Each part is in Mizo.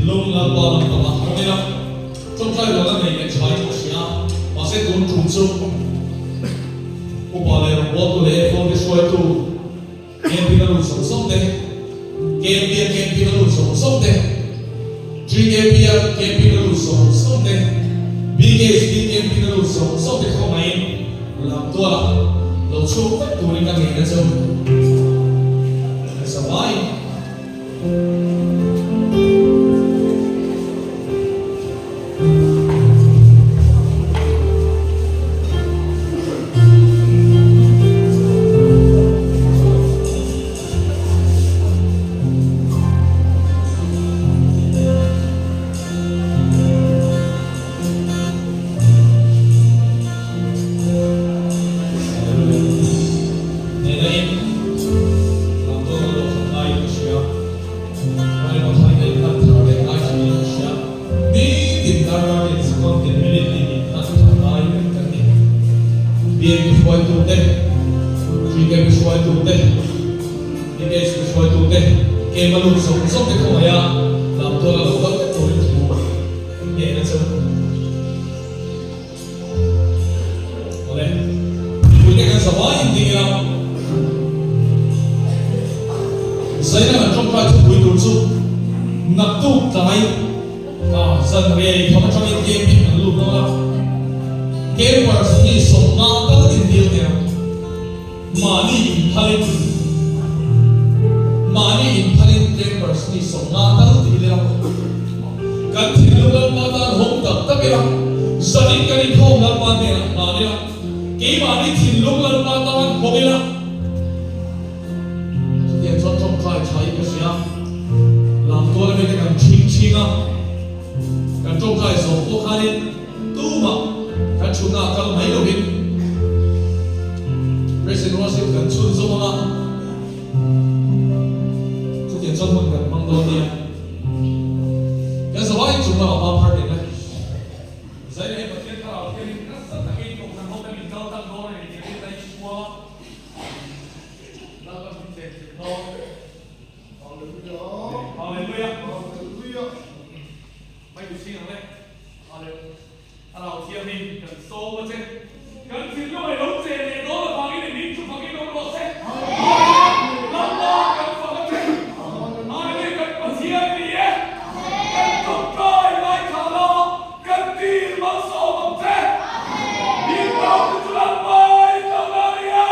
Thinlung Lalpa lam pangah hawng ila, ṭawngṭai lohna nei leh ṭha in ka hria, mahse tun ṭum chu upa leh rawngbawltu leh enkawl te hruaitu camping a lut zawng zawng te, KMP a camping a lut zawng zawng te, GKP a camping a lut zawng zawng te, BKHP camping a lut zawng zawng te khawngaihin lamtualah lo chhuk vek turin ka ngen a che u. Zavaiin. Nena in lam dawn a lawk khat ngaiin ka hria. Rai Pathain a inhlan thar leh ngai thinin ka hria. Nitin darkar tin second tin minute tin inhlan thar ngai vek kan ni. BMP hruaitute, GKP hruaitute, DKHP hruaitute, keima lut zawng zawng te khawngaih a lam dawn a lo kal vek turin thu hnehna chu. Awle, mipuite kan zavai in ding ila, Zaina kan tawngtai thupui tur chu naktuk tlai a zan rei tham atangin camping kan lut dawn a, campers hi sawmnga tal in dil teh ang, mahni inphalin mahni inphalin campers hi sawmnga tal dil ila. Kan thinlung Lalpa tan hawng tak tak ila, zanin kan inkhawm Lalpa hnenah hlan ila, keimahni thinlung Lalpa tan hawng ila. Chutiang chuan tawngtai tha in ka hria, lamtual ami te kan thing thing a, kan tawngtai zawh pawh khanin tumah kan thutna ah kal mai lovin Praise and Worship kan chhunzawm ang a, chutiang chuan hmun kan hmang dawn nia. Kan zavai chung lamah hma phar ding le. Zai leh Pathian thlarau thiangin nasa takin kohhran ho te min kal tlang dawn a ni tih rinna i chhuang a. Lalpan min chen chilh dawn. Hallelujah. Hallelujah. Hallelujah. Mai mi chhing ang le. Hallelujah. Thlarau thiangin kan sawm a che. Kan thinlung ai lo che leh dawn avangin i min chu fakin awm rawh se. Lalpa kan fak a che. Hallelujah kan Pathian ni e. Kan tawngtai ngaithla la, kan dil malsawm ang che. Min tawng te chu Lalpa in lo la a nia.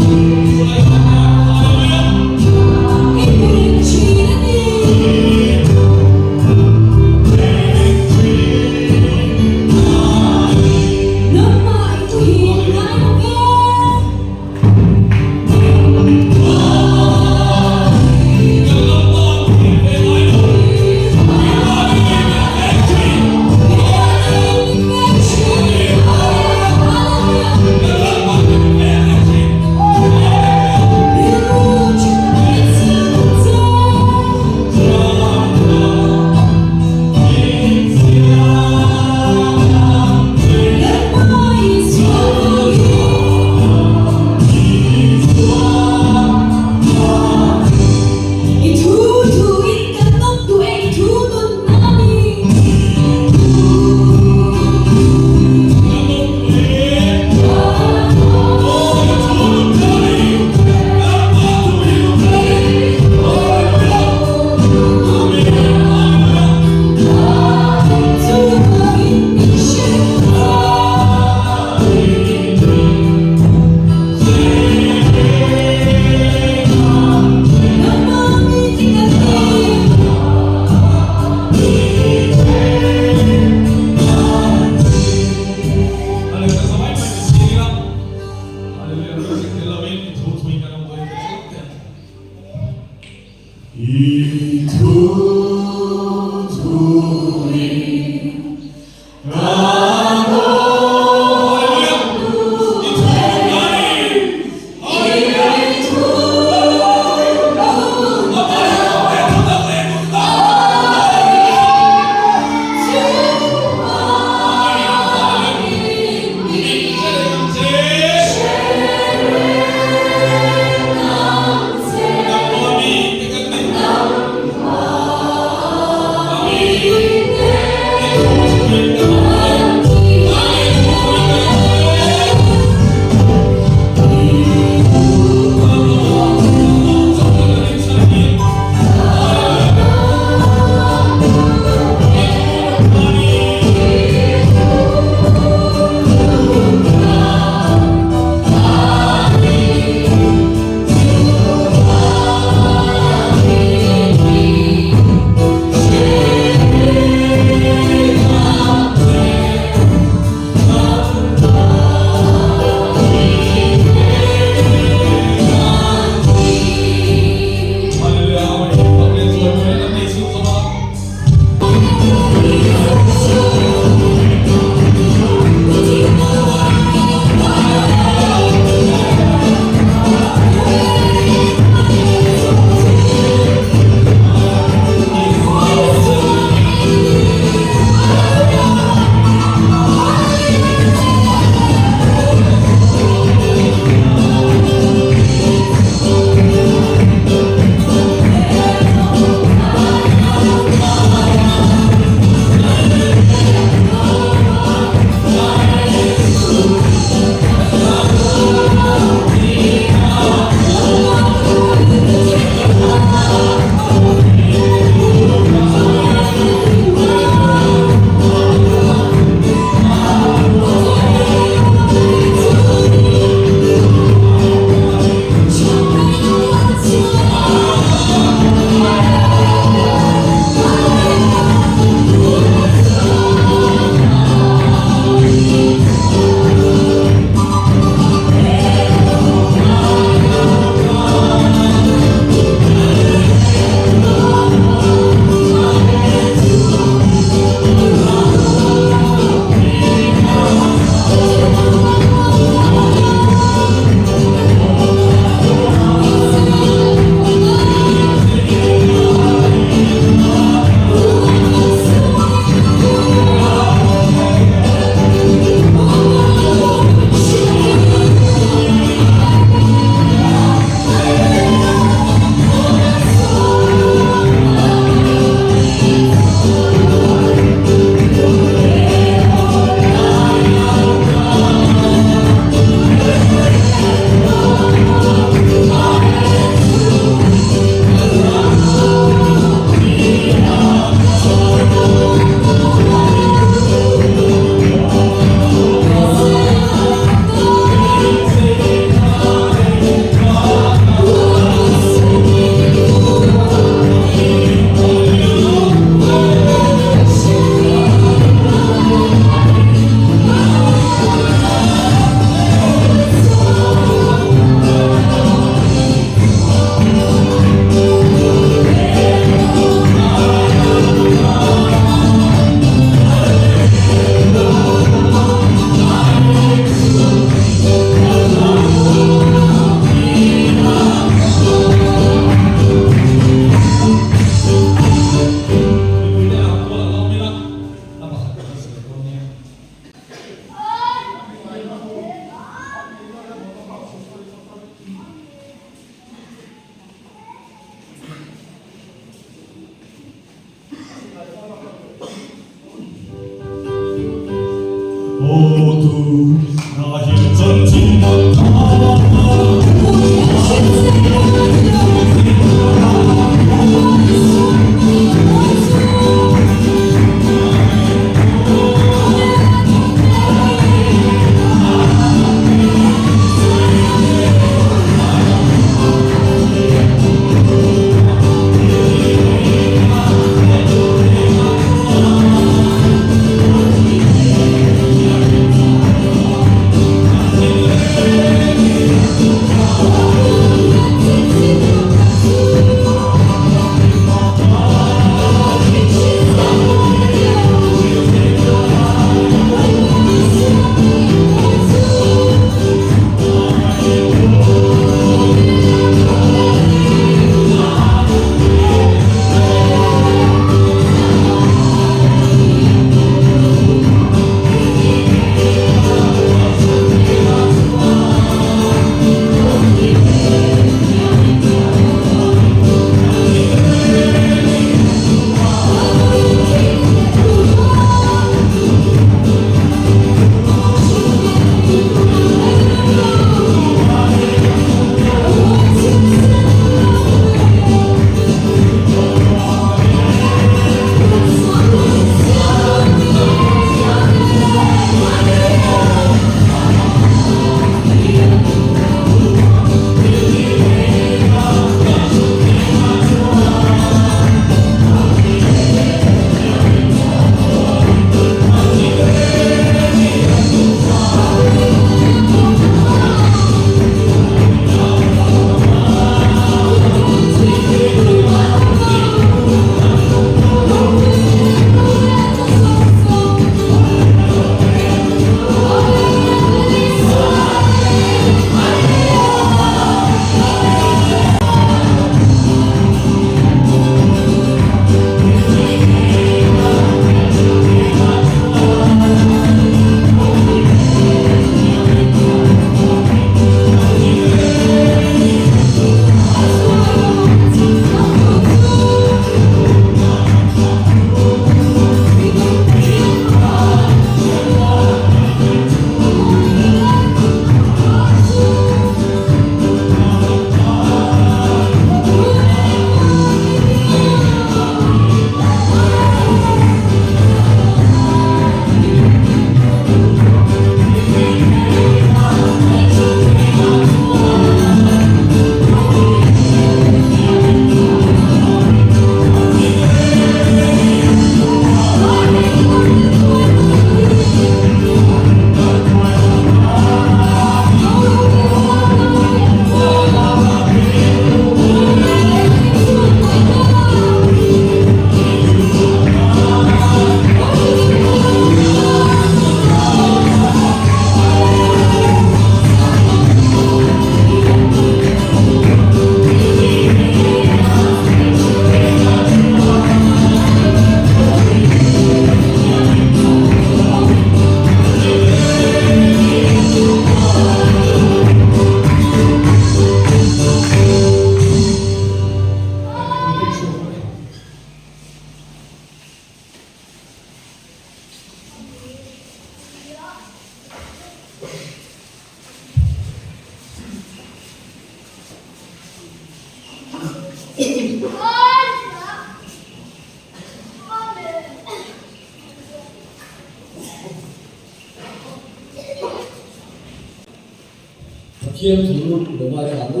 Pathian thu lo ngaithla ang u.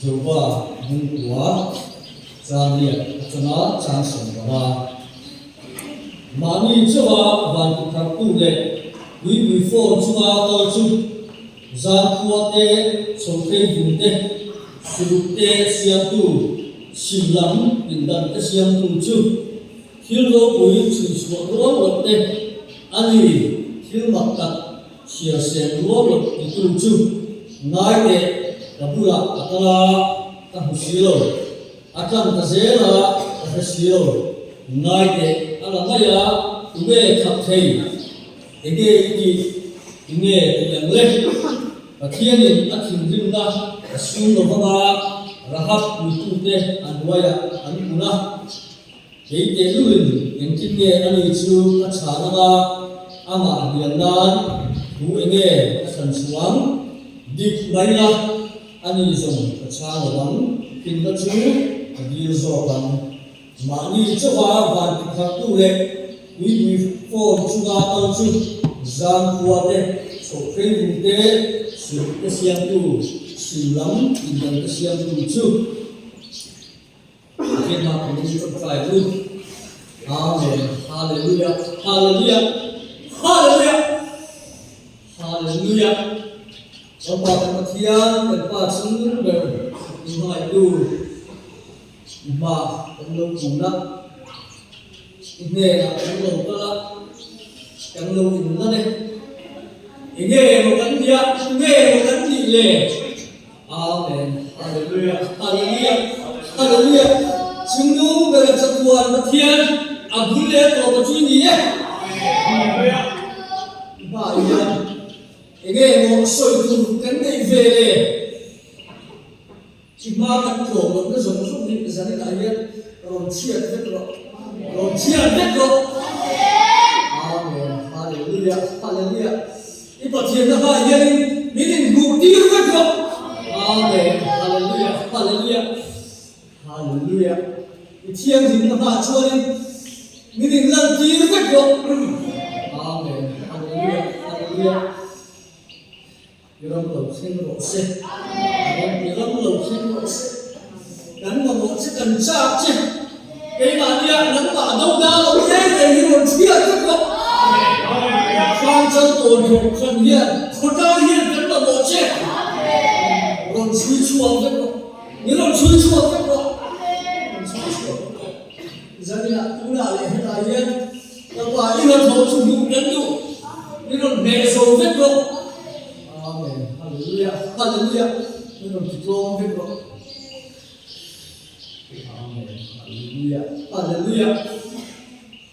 Joba Mungkua chang lian atanga chang 15. Mahni chauha van kuthartu leh tuipui phone chunga kal chu Zankhua te, chhawlphei vun te, suluk te siamtu, chhim lam pindan te siamtu chu thil ropui chhui chhuah rual loh te a ni, thil mak tak chhiar sen rual loh titu chu ngai teh ka bulah a kal a, ka hmu si lo, a tlang ta zel a, ka hre si lo, ngai teh a la mai a, tunge khap thei? Enge i tih? Tunge tih ang le? Pathianin a thinrimna a sum lo vanga Rahab puitute a hnuaiah an kun a. Kei tehlulin engtin nge ani chu a chhan anga? amah hnial nan thu enge ka thlan chhuah ang? Dik mai la, ani zawng ka chhang lo ang, finna chu ka dil zawk ang. Mahni chauha van tikhartu leh tuipui fawn chunga kal chu zangkhua te, chhohphei te, siruk te siamtu, chhim lam indan te siamtu chu Pathian hma kan in tawngtai u. Amen. Hallelujah. Hallelujah. Hallelujah. Hallelujah. Kan Pa kan Pathian, kan Pa chung ber inhmangaihtu I hma kan lo kun a, i hnenah kan lo kal a, kan lo inlan e. Enge emaw kan nih a, tunge emaw kan nih le? Amen. Hallelujah. Hallelujah. Hallelujah. Chungnung bera chatuan Pathian a bul leh tawp a chu i ni e. Hallelujah. I hmaah hian enge emaw sawi tur kan neih ve le? I hma kan tlawm lohna zawng zawng hi zaninah hian rawn chhiat vek rawh. Rawn chhiat vek rawh. Amen. Hallelujah. Hallelujah. I Pathianna hmaah hianin min inhmuh tir vek rawh. Amen. Hallelujah. Hallelujah. Hallelujah. I thianghlimna hmaah chuanin min inlan tir vek rawh. Amen. Hallelujah. Hallelujah. I ram lo thleng rawh se. I ram lo thleng rawh se. Kan mamawh che, kan chak che. Keimahnia nangmah do da lo reng reng hi rawn chhiat vek rawh. Hrangchal tawn hlawh khan hian khawtlai hian kan mamawh che. Rawn chhui chhuak vek rawh. Min rawn chhui chhuak vek rawh. Rawn chhui chhuak vek rawh. Zaninah tunah leh hetah hian ka pa i hnathawh chu hmuh kan duh. Min rawn hneh zo vek rawh. Amen. Hallelujah. Hallelujah. Min rawn ti tlawm vek rawh. Amen. Hallelujah. Hallelujah.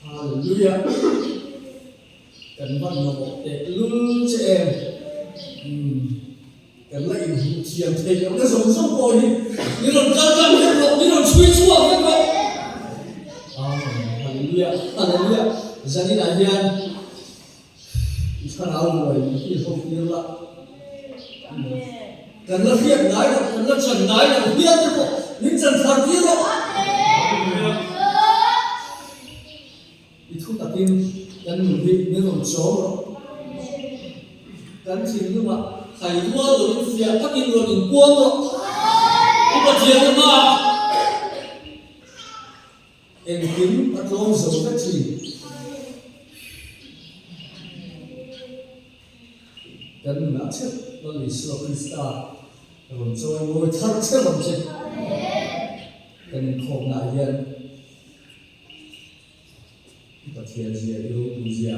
Hallelujah. Kan van mamawh teh lul che em. Umm. Kan la inhmuh thiam thei lohna zawng zawng pawh hi min rawn kal tlang vek rawh, min rawn chhui chhuak vek rawh. Amen. Hallelujah. Hallelujah. Zaninah hian i thlarau ruai min ti ho tir la. Kan la hriat ngai loh, kan la chan ngai loh hial te pawh min chan thar tir rawh. I thu takin kan nun hi min rawn chawm rawh. Kan thinlungah thai rual loin fiah takin rawn inpuang rawh. I Pathian hmaah engkim a tlawm zo vek thin. Kan nunah theuh Lal Isua Krista rawn chawi mawi thar theuh ang che. Kan inkhawmnaah hian. I Pathian zia, i ropui zia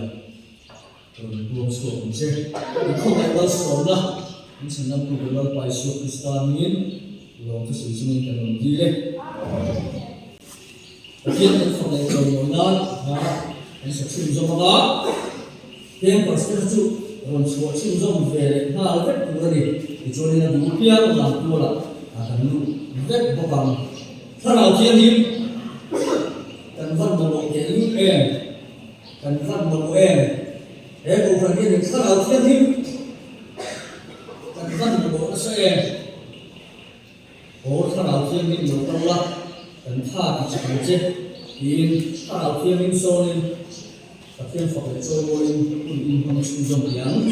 rawn puang chhuak ang che. I khawngaih malsawmna min chhanamtu ka Lalpa Isua Krista hmingin lawm thu sawi chungin kan rawn dil e. Pathian kan fak leh chawimawi nan hna kan sa chhunzawm ang a, campus te kha chu rawn chhuah chhunzawm ve leh nghal vek tur a ni. Tichuanin a duh piang zan tualah kan luh vek bawk ang. Thlarau Thianghlim, kan van mamawh teh lut em? Kan van mamawh em? He Kohhran hianin Thlarau Thianghlim kan van mamawh nasa em? Aw Thlarau Thianghlim lo kal la, kan tha ti chak ang che, tiin Thlarau Thianghlim sawnin Pathian fak leh chawimawiin hun inhmang chhunzawm thei ang.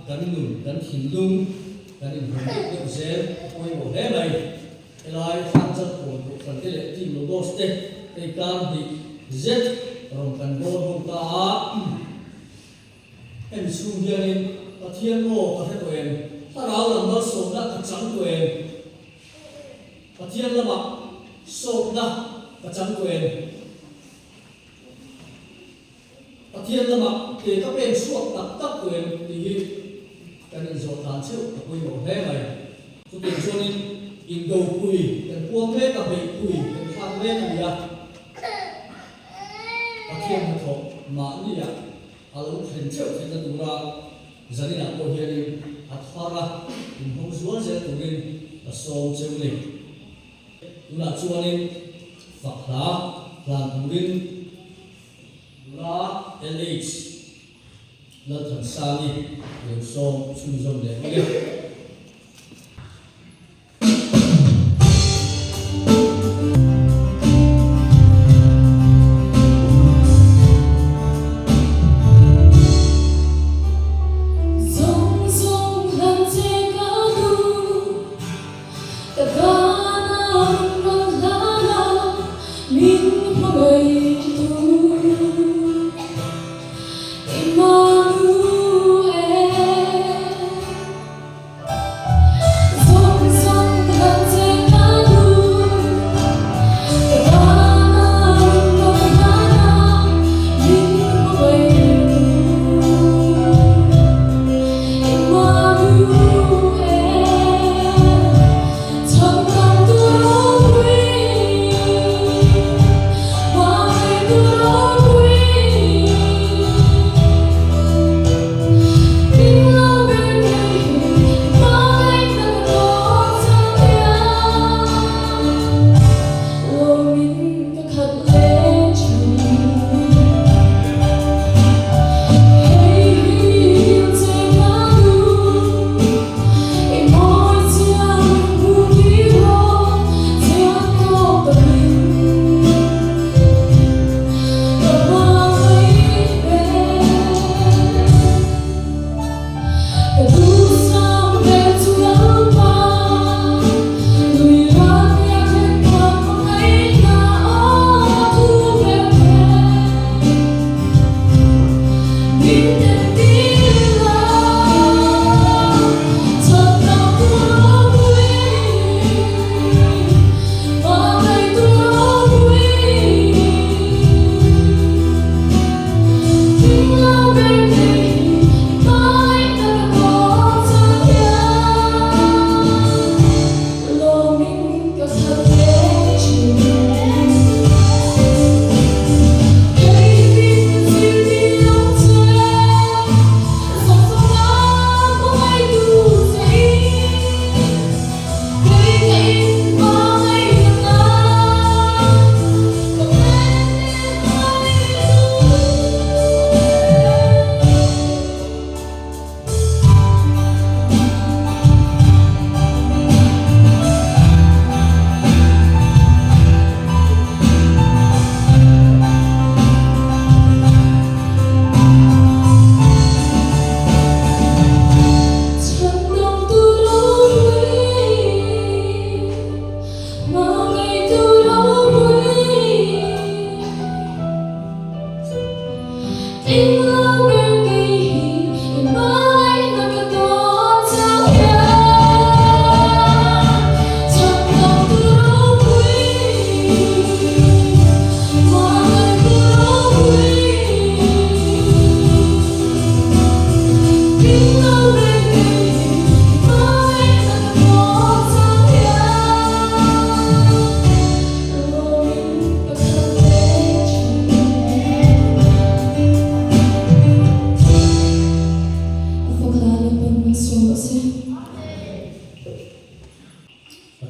kan nun, kan thinlung kan inhawng deuh deuh zel a pawimawh hle mai. Helai Hrangchal pawl kohhran te leh team logos te hei kar hnih zet rawn kan dawn ho ta a. Hemi chhung hianin Pathian aw ka hre tawh em? Thlarau lam malsawmna ka chang tawh em? Pathian lamah sawtna ka chang tawh em? Pathian lamah ke ka pen chhuak tak tak tawh em tih hi kan inzawh tlan cheuh a pawimawh hle mai. Chutiang chuanin indopui kan puang mek a, beihpui kan thlak mek a ni a. Pathian hnathawh mahnia a lo thlen theuh theihna tura zaninah pawh hianin a thar a, inhawng zual zel turin ka sawm cheu ni. Tunah chuanin fak hla hlan turin nula LH Lalthansangi lo sawm chhunzawm leh ule.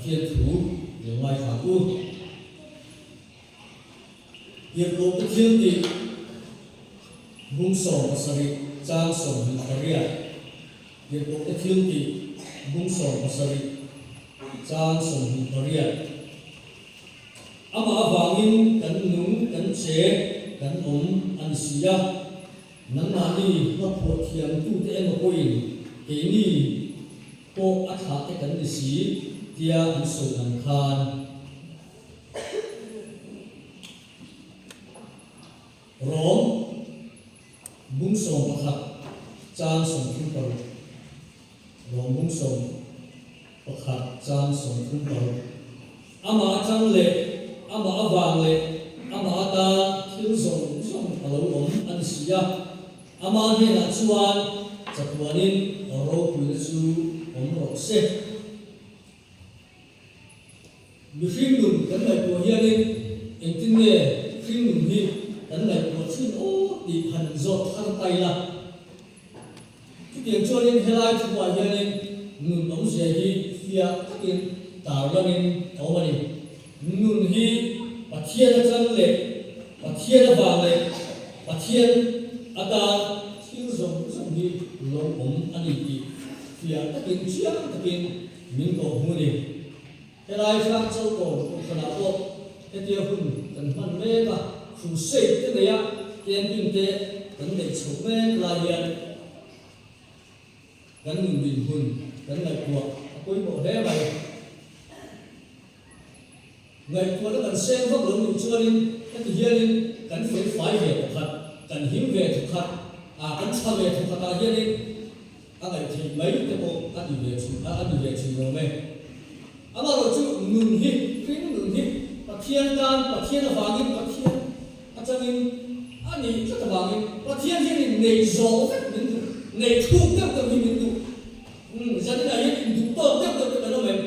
Pathian thu lo ngaithla u. Tirhkohte thil tih bung 70 chang 28. Tirhkohte thil tih bung 70 chang 28. Amah avangin kan nung, kan che, kan awm a ni si a. Nangmahni hmaphuah thiamtute emaw pawhin. Keini pawh a thlah te kan ni si, tia an sawi ang khan. Rom bung 11 chang 36 Rom bung 11 chang 36 Amah atang leh amah avang leh amah atan thil zawng zawng a lo awm a ni si a, amah hnenah chuan chatuanin ropuina chu awm rawh se. Mihring nun kan ngaihtuah hianin engtin nge hring nun hi kan ngaihtuah thin aw tih han inzawt thar ta ila. Chutiang chuanin helai thuah hianin nun awmzia hi fiah takin tarlangin a awm a ni. Nun hi Pathian atang leh Pathian avang leh Pathian atan thil zawng zawng hi lo awm a ni tih fiah takin chiang takin min kawh hmu a ni. Helai Hrangchal kawn kohhranah pawh hetia hun kan hman mek a, crusade te neia camping te kan neih chhoh mek lai hian kan nun dinhmun kan ngaihtuah a pawimawh hle mai. Ngaihtuahna kan seng vak lo nih chuanin heti hianin kan fel fai ve thawkhat, kan him ve thawkhat, kan tha ve thawkhatah hianin A ngaihtheih mai te pawh a ni ve thin a, a ni ve thin lo e. Amaherawh chu nun hi, hring nun hi Pathian tan, Pathian avangin, Pathian atangin a nih tlat avangin Pathian hianin neih zawh vek min duh, neih thluk deuh deuh hi min duh. Umm, zaninah hian induh tawk deuh deuh te kan awm em?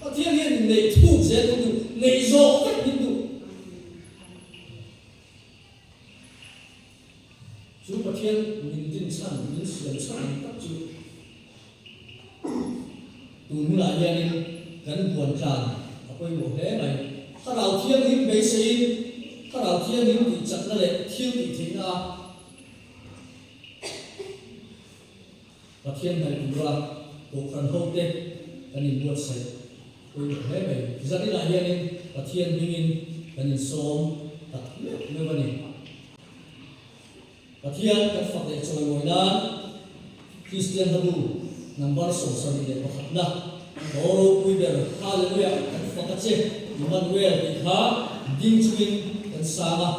Pathian hianin neih thluk zel min duh, neih zawh vek min duh. Chu Pathian min din chhan, min siam chhan ang tak chu tun hunah hianin kan buan tlan a pawimawh hle mai. Thlarau Thianghlim beiseiin Thlarau Thianghlim tih chakna leh thil tih theihna a Pathian hnaih tura Kohhran hote kan inbuatsaih pawimawh hle mai. Zaninah hianin Pathian hmingin kan insawm tak meuh meuh a ni. Pathian kan fak leh chawimawi nan Kristian hlabu number 71 na Aw ropui ber Hallelujah kan fak a che Immanuel tih kha ding chungin kan sang a.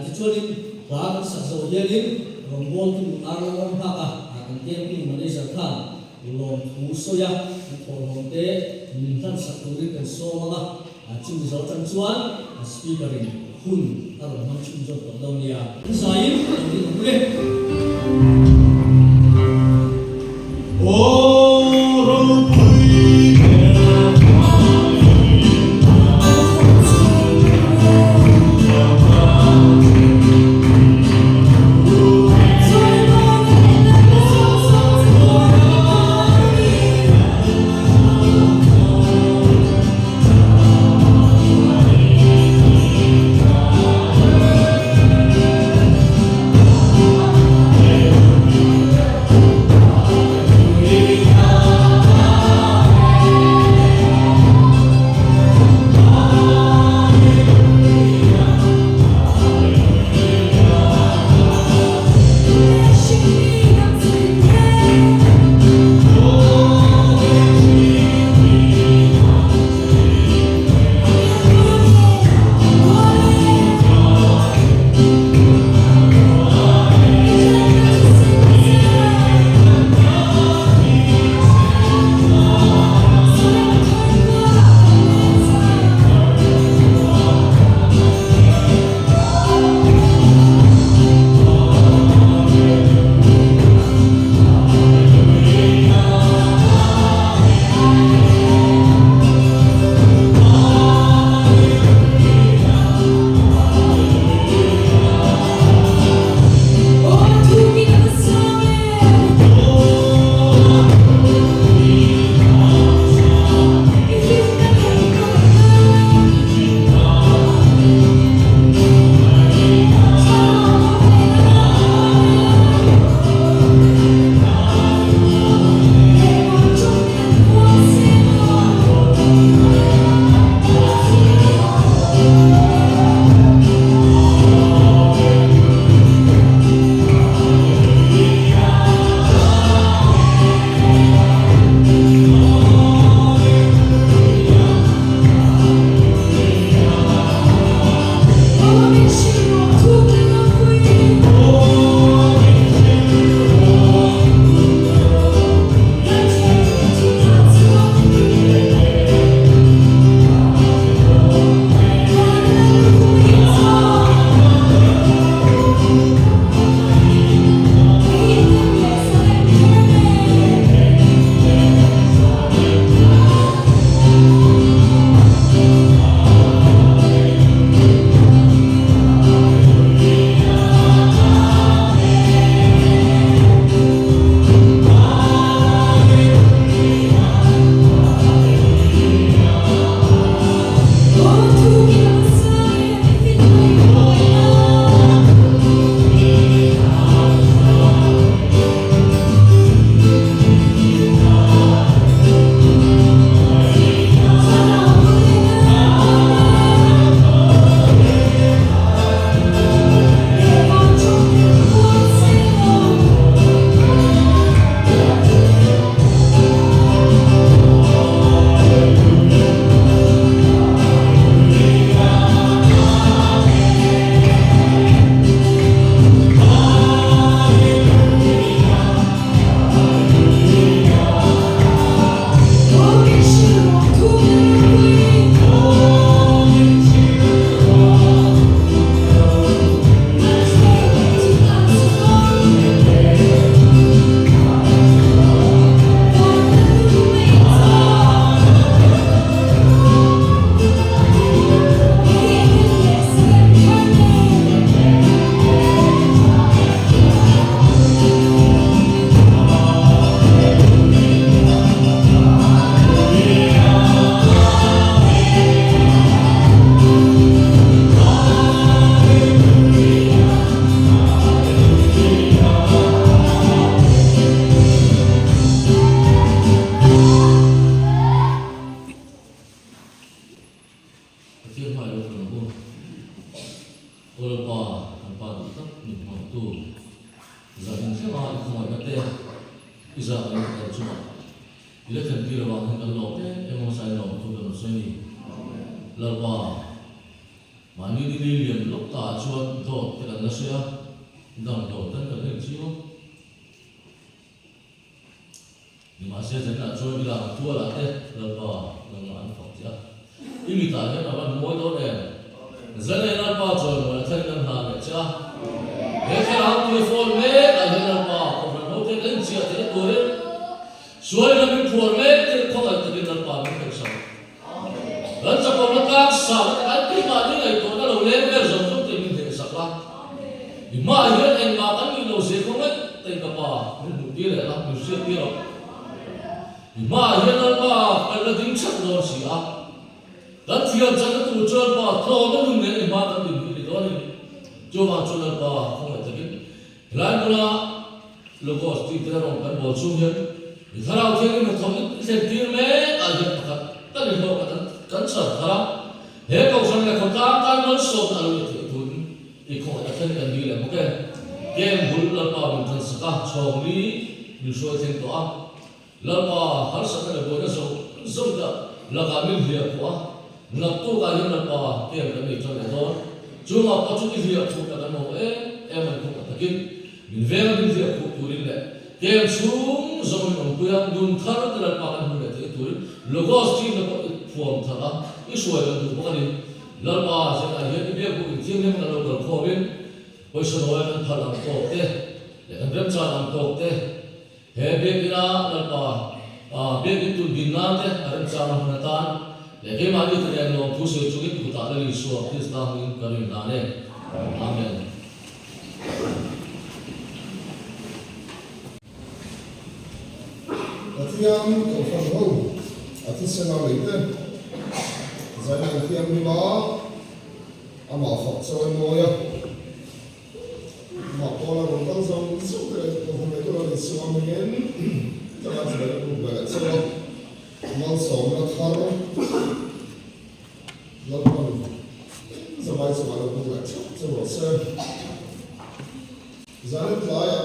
Tichuanin hla kan sak zawh hianin rawngbawltu Arlo ram nghak a, kan camping manager khan lawmthu sawi a, kan thawhlawm te min hlan sak turin kan sawm ang a, chumi zo atang chuan speaker in hun a rawn hmang chhunzawm tawh dawn nia. An zaiin a lo ring ang e. Aw ropui ber I zah kan la kal chungah i la thlen tir avang hian kan lawm em em a hmasa in lawm thu kan rawn sawi a ni. Lalpa, mahni ni li lian lawk ta ah chuan dawt te kan la sawi a, damdawi tan kan la inching a. Nimahse zanah chuan i lang tualah te Lalpa nangmah an fak che a, i mitah hian a van mawi dawn em? Zanei Lalpa chawimawi a thlen kan hlan leh che a, he thlarau tui fawn mek ah hian Lalpa kohhran ho te kan inchiah theih turin sual in a min phuar mek te khawngaih takin Lalpa min theih sak. Kan chakawmna tlang sang te kan keimahni ngaihtuahna lo leng vel zawng zawng te min hneh sak la. I hmaah hian engmah kan nih lo zir khaw ngaih tei ka pa min hmuh tir leh la, min hriat tir ang. I hmaah hian Lalpa kan la ding theuh dawn si a. Kan thiam chakna tur chu Lalpa tlawmna nun nen i hma kan din hi a ni dawn a ni. Chuvang chu Lalpa khawngaih takin helai hmuna Logos tih te rawng kan bawl chhung hian i thlarau thianghlim hnathawk i thlen tir mek ah hian pakhat kan inhlawh khat an kan chhar thar a, he kohhran leh khawtlang tan malsawmna a lo ni theih turin i khawngaih a thlen kan dil em bawk e. Game bul Lalpa min tan sak a, chhawng li min hruai thleng tawh a, Lalpa harsatna leh buaina zawng zawng te lakah min hliah khuh a, naktuk ah hian Lalpa game kan nei tan leh dawn, chungah pawh chu i hliah khuhna kan mamawh em em a ni khawngaih takin. Min veng a min hliah khuh turin leh kem chhung zawng min awmpui a, nun thar te Lalpa kan hmu leh theih turin Logos team te pawh i phuam thar a, i hruai kan duh bawk a ni. Lalpa zenah hian i biak buk inthianghlim kan lo kal khawmin pawisa nawi kan phal ang tawk te leh kan remchan ang tawk te he biakina Lalpa biakin tun din nan te a remchang a hmun atan leh keimahni te nen lawmthu sawi chungin i kutah Lal Isua Krista hmingin ka rin hlan e. Amen. Pathian Kohhran ho a thisen a lei te zaina an thiam hlim a, amah fak chawi mawi a, amah pawla rawn kal zawng zawng te leh Kohhran leh Turan insuam hmingin tanga chibai a buk ve leh chauh a, malsawmna thar Lalpan zavai chungah lo buk leh theuh che rawh se. Zanin tlaiah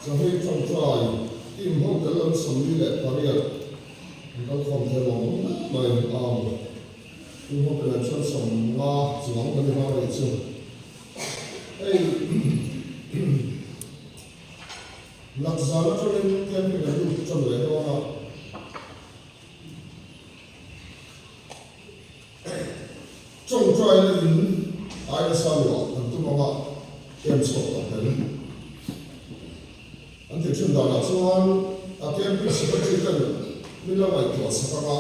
Chawhmeh tawngtai team ho tel lam 48 an kal khawm thei lo awm hle mai ang. Team ho tel ah chuan 50 chuang kan ni vang rih chu. Hei Lakzan atangin camping an lut tan leh dawn a. Tawngtaina in ai nasa luah kan tum anga camp chhuak tak tel an tih thin danah chuan a camping secretary ten min la ngaihtuah sak anga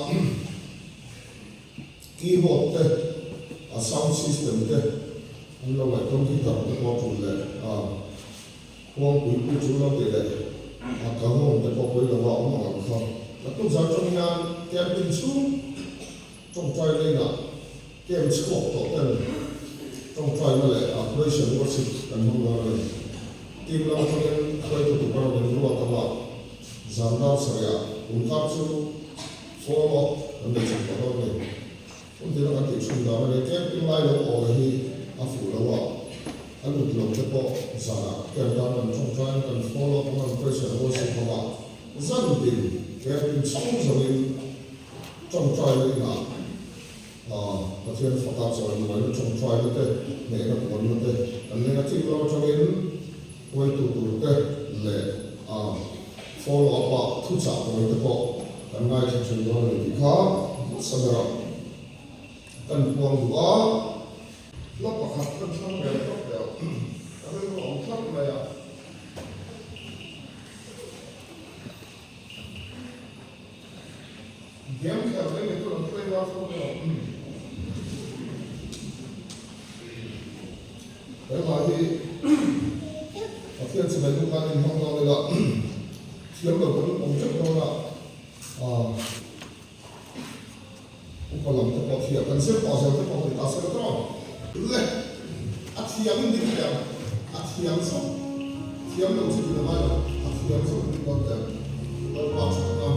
keyboard te a sound system te an lo ngaihtuah guitar te pawh a tul leh a Khuangpui pui chu lo ti leh a ka home te pawh pui lova awm ang ang kha. Naktuk zan tawng hian camping chhung tawngtai lane ah camp chhuak tawh ten tawngtaina leh a praise and worship kan hmang dawn a ni. Team lam atangin hruaitu tur erawh min ruat anga zan dar sarih ah kum kar chu follow up kan nei chak tawh dawn a ni. Hun tina kan tih thin dan a ni. Camping lai lo awl hi a fuh lo a, a lut lo te pawh zanah camp tan kan tawngtain kan follow up ang an pressure rual si bawk a, zan tin camping chhung zawngin tawngtaina inah Pathian faka chawimawi tawngtaina te hnehna puanna te kan leng a team lam atangin huaitu tur te leh follow up ah thuchah tawi te pawh kan ngaithla thin dawn a ni tih kha hmasa berah kan puang duh a. Hla pakhat kan thlang ve tawp leh a, ka rilru a awm tlat mai a. Game kher mai ni tur an play var fo mai ang. He hla hi Pathian chibai buk nan inhmang dawn ila thiam lo kan awm teuh dawn a, upa lam te pawh thiam kan zir pawh zel te pawh ni ta se la tawng. Le a thiam in dik teh ang, a thiam zawk thiam lo chu dik a ngai lo, a thiam zawk in dik dawn teh ang, Lalpa thatna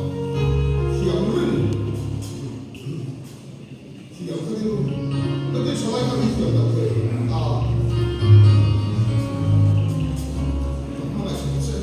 thiam ring. Thiam kha ding ka ti tha lai kha mi thiam loh thei a ka hmangaih hrim che.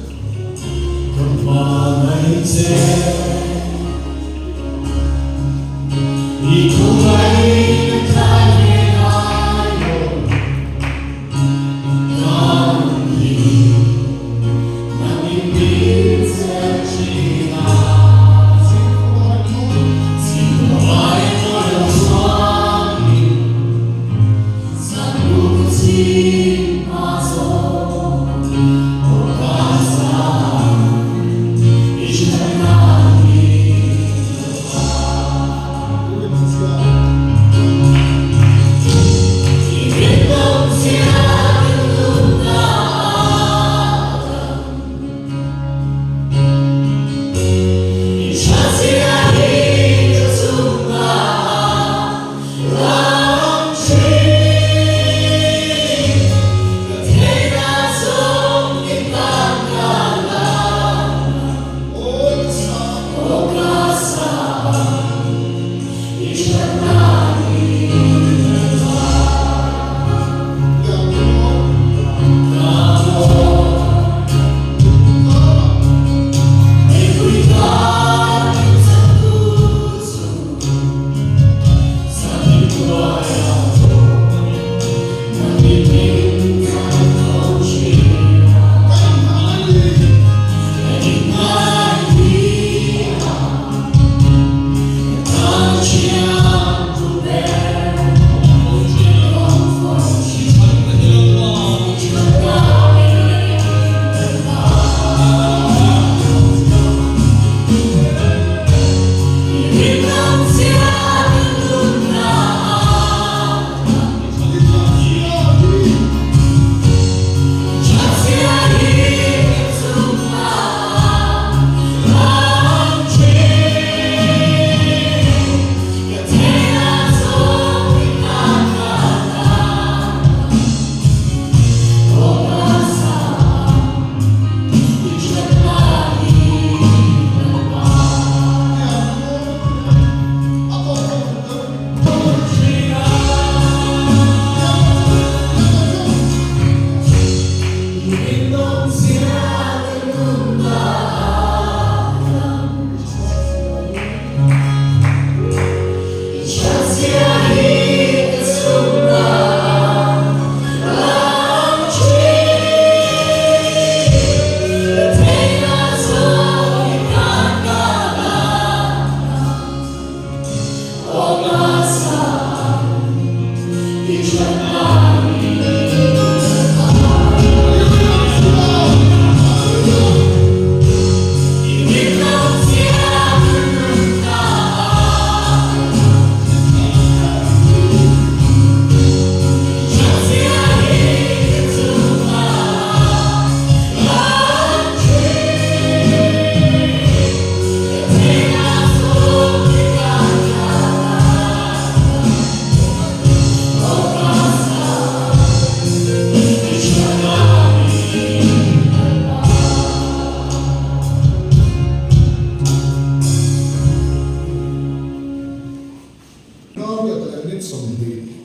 Dar riat leh minute 20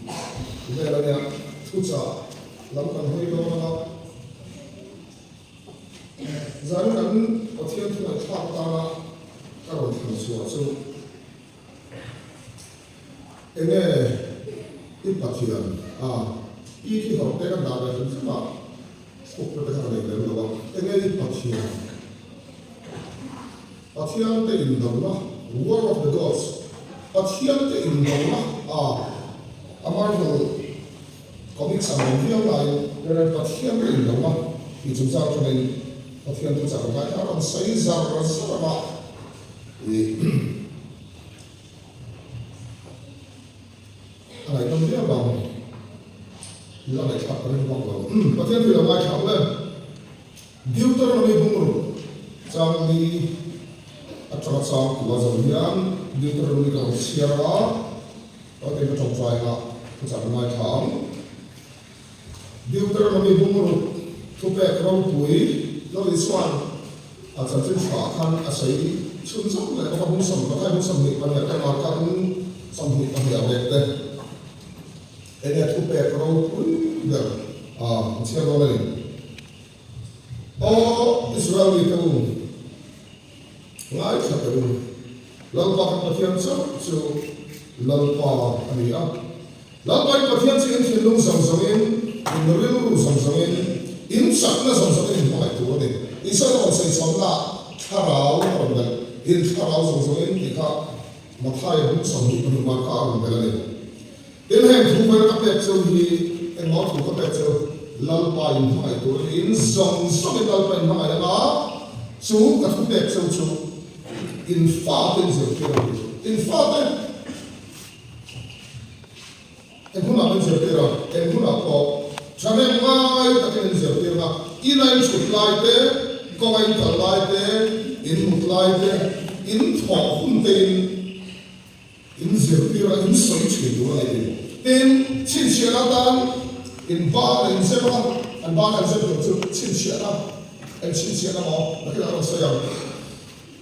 vel a nia, thuchah lam kan hawi dawn ang a. Zan kan Pathian thu ngaihthlak atana ka rawn thlan chhuah chu enge i Pathian a i khi hawrh te kan dah ve hrim hrim a, khupna te kha ka nei lem lo a, enge i Pathian? Pathian te indona, War of the Gods, Pathian te indona a a Marvel Comics ang reng viau laiin Pathian te indona tih chungchang atangin Pathian te chak lai kha a rawn sawi zar zar a, ih a ngaihnawm viau ang la ngaihthlak ka ring vak lo. Pathian thu i lo ngaithla ang em? Deuteronomy bungruk chang li atanga chang tua zo hian Deuteronomy ka rawn chhiar a, tawite ka tawngtai a, thuchah ka ngaithla ang. Deuteronomy bungruk thupek ropui lo Isua'n a chanchin tha khan a sawi chhun zawk leh bawk a, bung sawm pathai bung 22 te Marka bung 22 ah vek te enge thupek ropui ber a chhiar dawn a ni. Aw Israel mite u, Ngaithla teh u, Lalpa kan Pathian chauh chu Lalpa a ni a. Lalpa in Pathian chu in thinlung zawng zawngin, in rilru zawng zawngin, in chakna zawng zawngin in hmangaih tur a ni. Isua rawn sawi chhawnna thlarau a rawn belh, in thlarau zawng zawngin tih kha Mathaia bung 22 marka a rawn belh a ni. Tin, heng thu vel ka pek cheu hi engmaw thu ka pek cheu? Lalpa in hmangaih tur a ni, in zawng zawngin Lalpa in hmangaih anga chu ka thu pek cheu chu in fate in zirtir a ni. In fate eng hunah min zirtir a, eng hunah pawh thahnem ngai takin in zirtir a, ina in chhut lai te, kawnga in kal lai te, in mut lai te, in thawh hun te in, In zirtir a, in sawi thin tur a ni. Tin, chhinchhiahna atan in ban a inzep a, an ban a inzep tur chu chhinchhiahna, eng chhinchhiahna maw? Nakinah ka rawn sawi ang.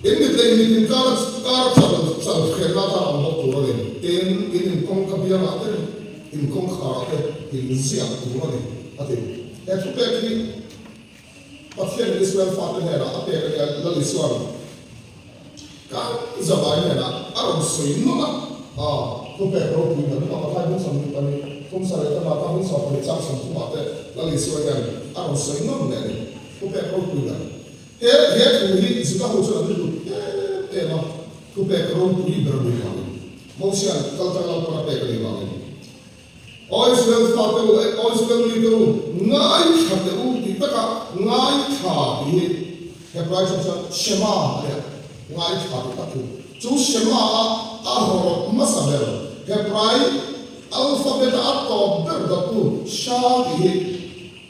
In mit leh mit inkar a kar a chal chal hrenna atan a awm bawk tur a ni. Tin, in inkawngka biangah te, in kawngkharah te in ziak tur a ni, a ti. He thupek hi Pathianin Israel fate hnenah a pek a nia, Lal Isua'n kan zavai hnenah a rawn sawi nawlh a, a thupek ropui hna hnungah Mathai hmun 22, thum sarih te Marka hmun 12 chang 30 ah te Lal Isua hian a rawn sawi nawlh leh a ni, thupek ropui hna. He he thu hi Juda ho chuan an hlut em em a, thupek ropui ber a nih vangin, Mosia'n kaltlang Lalpan a pek a nih vangin. Aw Israel fate u, aw Israel mite u, ngaithla teh u tih takah ngaithla tih hi Hebrai tawng chuan Shema a ni a, ngaithla tih tak chu. Chu Shema a a hawrawp hmasa ber Hebrai alphabet a a tawp ber dawttu Sha tih hi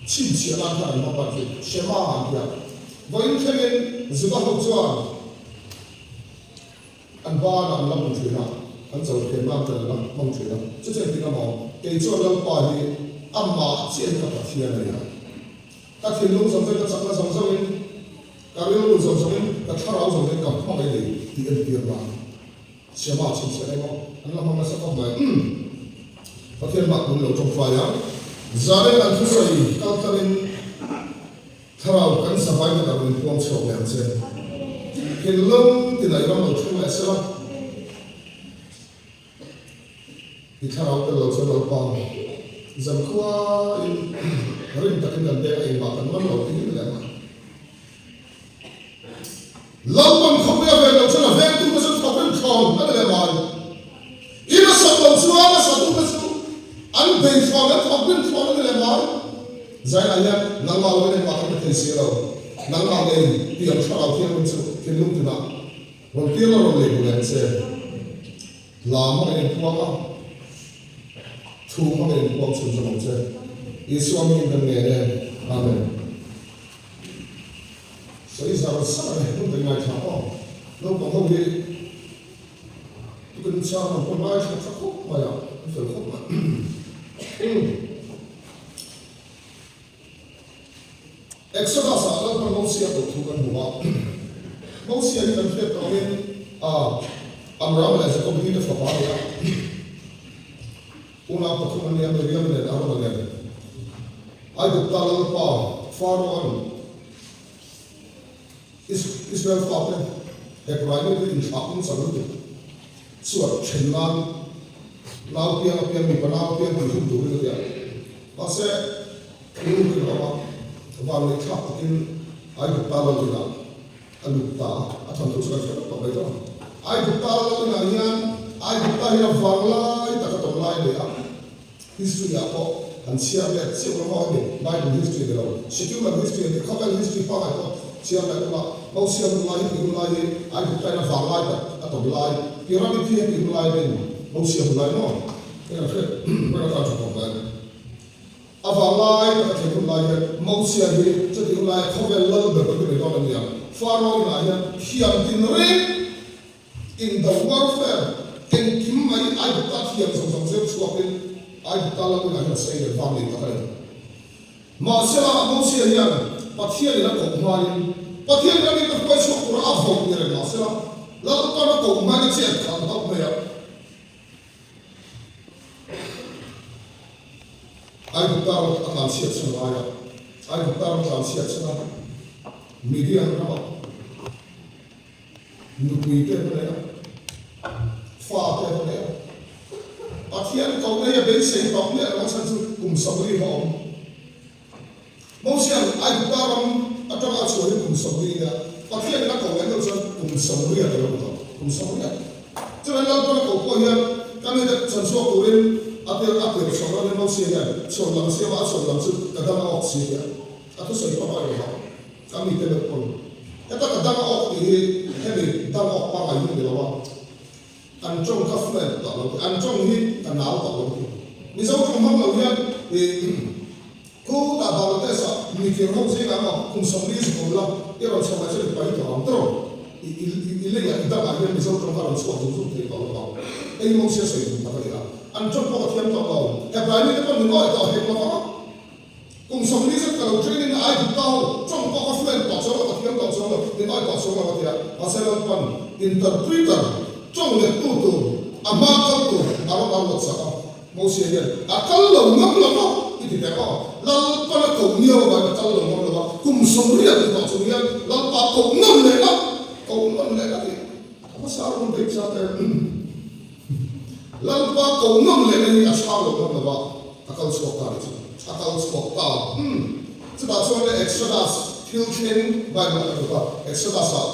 chhinchhiah nan khan an hmang a, chu Shema an ti a. Vawiin thlengin Juda ho chuan An banah an la hmu thin a, an cho thiam nan ten an la hmang thin a. Chu chu engtin amaw, kei chuan Lalpa hi amah chiah hi ka Pathian a ni a. Ka thinlung zawng zawngin, ka chakna zawng zawngin, ka rilru zawng zawngin, ka thlarau zawng zawngin ka hmangaih a ni tih entir nan Siama chhinchhiah emaw an la hmang nasa khawp mai. Pathian mah tun lo tawngtai ang. Zaren an thusawi kal tlangin. Thlarau kan zavai na lam in puang chhuak leh ang che. Thinlung tinai ram lo thleng leh sela. I thlarau tel lo chuan Lalpa zankhua in rim takin kan pek a engmah kan man lo tih hi leh ang a. Lalpan khawpui a ven lo chuan a vengtu te chu thawk rim thlawn a ni leh mai. In a sak lo chuan a satu te chu an bei thlawn, an thawk rim thlawn a ni leh mai. Zainah hian nangmah lo in engmah kan pe thei si lo. Nangmah ngei tiang thlarau thianghlim chu thinlung tinah rawn tir la rawn lei bu leh ang che. Hla hmangin inpuang a, thu hmangin inpuang chhun zawm ang che. Isua hmingin kan ngen e. Amen. Sawi zar zar a ni, hmun kan ngaithla aw. Naupang ho hi tukin chang an pawn ngaithla tha khawp mai a, an fel khawp mai. Exodus ah Lalpan Mosia koh thu kan hmu a, Mosia hi kan hriat tawh angin Amram leh Jacob hi te fapa a ni a. Unau pathum an ni a, Miriam nen Arona nen. Aigupta lalpa Pharaoh-a'n Israel fate Hebrai mite inthlah pungchang lutuk chuan then nan nau piang apiang mipa nau apiang tih hun turin a ti a. Mahse, nu hi a awm a, vanneih thlak takin Aigupta lal inah a lut ta a, a thawnthu chu kan hre vek tawh mai tawh a. Aigupta lal inah hian Aigupta hian a vanglai tak a tawm lai a nei a. History ah pawh an chhiar let chiah lo a ni, Bible history ni lo, secular history a ni, khawvel history pangai pawh chhiar let ula, Mosia hun lai hi tih hun lai hi Aigupta in a vang lai tak a tawm lai, pyramid hi hetih hun lai a ni, Mosia hun lai maw? Heng an hriat reng atan tha khawp mai. A vang lai tak a thlen hun lai hian Mosia hi chutih hun laia khawvel lal ber chu ni dawn a ni ang, Pharaoh inah hian thiam tin reng Indo warfare engkim mai Aigupta thiam zawng zawng zir chhuakin Aigupta lam inah hian sei leh vang nei tak a ni. Mahsela Mosia hian Pathianin a koh hmain Pathian ramin a hruai chhuak tura a vawk ni reng mahsela Lalpan a koh hmain a chet khan hlauh mai a. Aigupta ram a tlanchhiat chhan laia Aigupta ram tlanchhiat chhan a Midian ramah. Nupui te va nei a, fa te va nei a. Pathian ko nei a beisei tawh miah lo a chhan chu kum 40 a awm. Mosia'n Aigupta ram atanga a chhuah hi kum 40 nia, Pathianin a ko leh deuh chuan kum 80 a lo ni tawh, kum 80. Chuvang Lalpan a ko pawh hian ka mite chan chhuak turin a tir a tir chhuah dawn in Mosia hian chhuan lam siam a, a chhuan lam chu ka dang a awk si tia a thusawi pawh a rawn hau. Ka mite deuh pawn heta ka dang a awk tih hi hemi dang awk pangngai hi a ni lo a. An tawng ka fluent tawh lo tih, an tawng hi ka nau tawh lo tih. Mizo tawng hmang lo hian ih khutah Bangladesh ah mikir ho zingah emaw kum 40 zuk awm la, i rawn chho leh chuan i pai tawh ang tawh. I i leiah i dangah hian Mizo tawng kha rawn chhuak zung zung thei tawh lo vang. Eng emaw sia sawi tum tak a ni a. An tawng pawh ka thiam tawh lo. Heplai mite pawh min awih tawh hek lo vang a. Kum 40 zet ka lo training a, Aigupta ho tawng pawh ka fluent tawh chuang lo, ka thiam tawh chuang lo, min awih tawh chuang lo a ti a. Mahse Lalpan interpreter, tawng lettu tur, a hma kal tur a rawn a ruat sak a. Mosia hian a kal lo ngam lo va, i ti teh aw. Lalpan a koh miau avangin a kal lo ngam lo va, kum 80 ni tawh chung hian Lalpa koh ngam leh la, koh ngam leh la tih a hmasa rawn beih zat em. Lalpa koh ngam leh na hi a chhang lo ngam lo va. A kal chhuak ta nih chu. A kal chhuak ta. Umm. Chutah chuan le Exodus thil thleng Bible a lut a, Exodus ah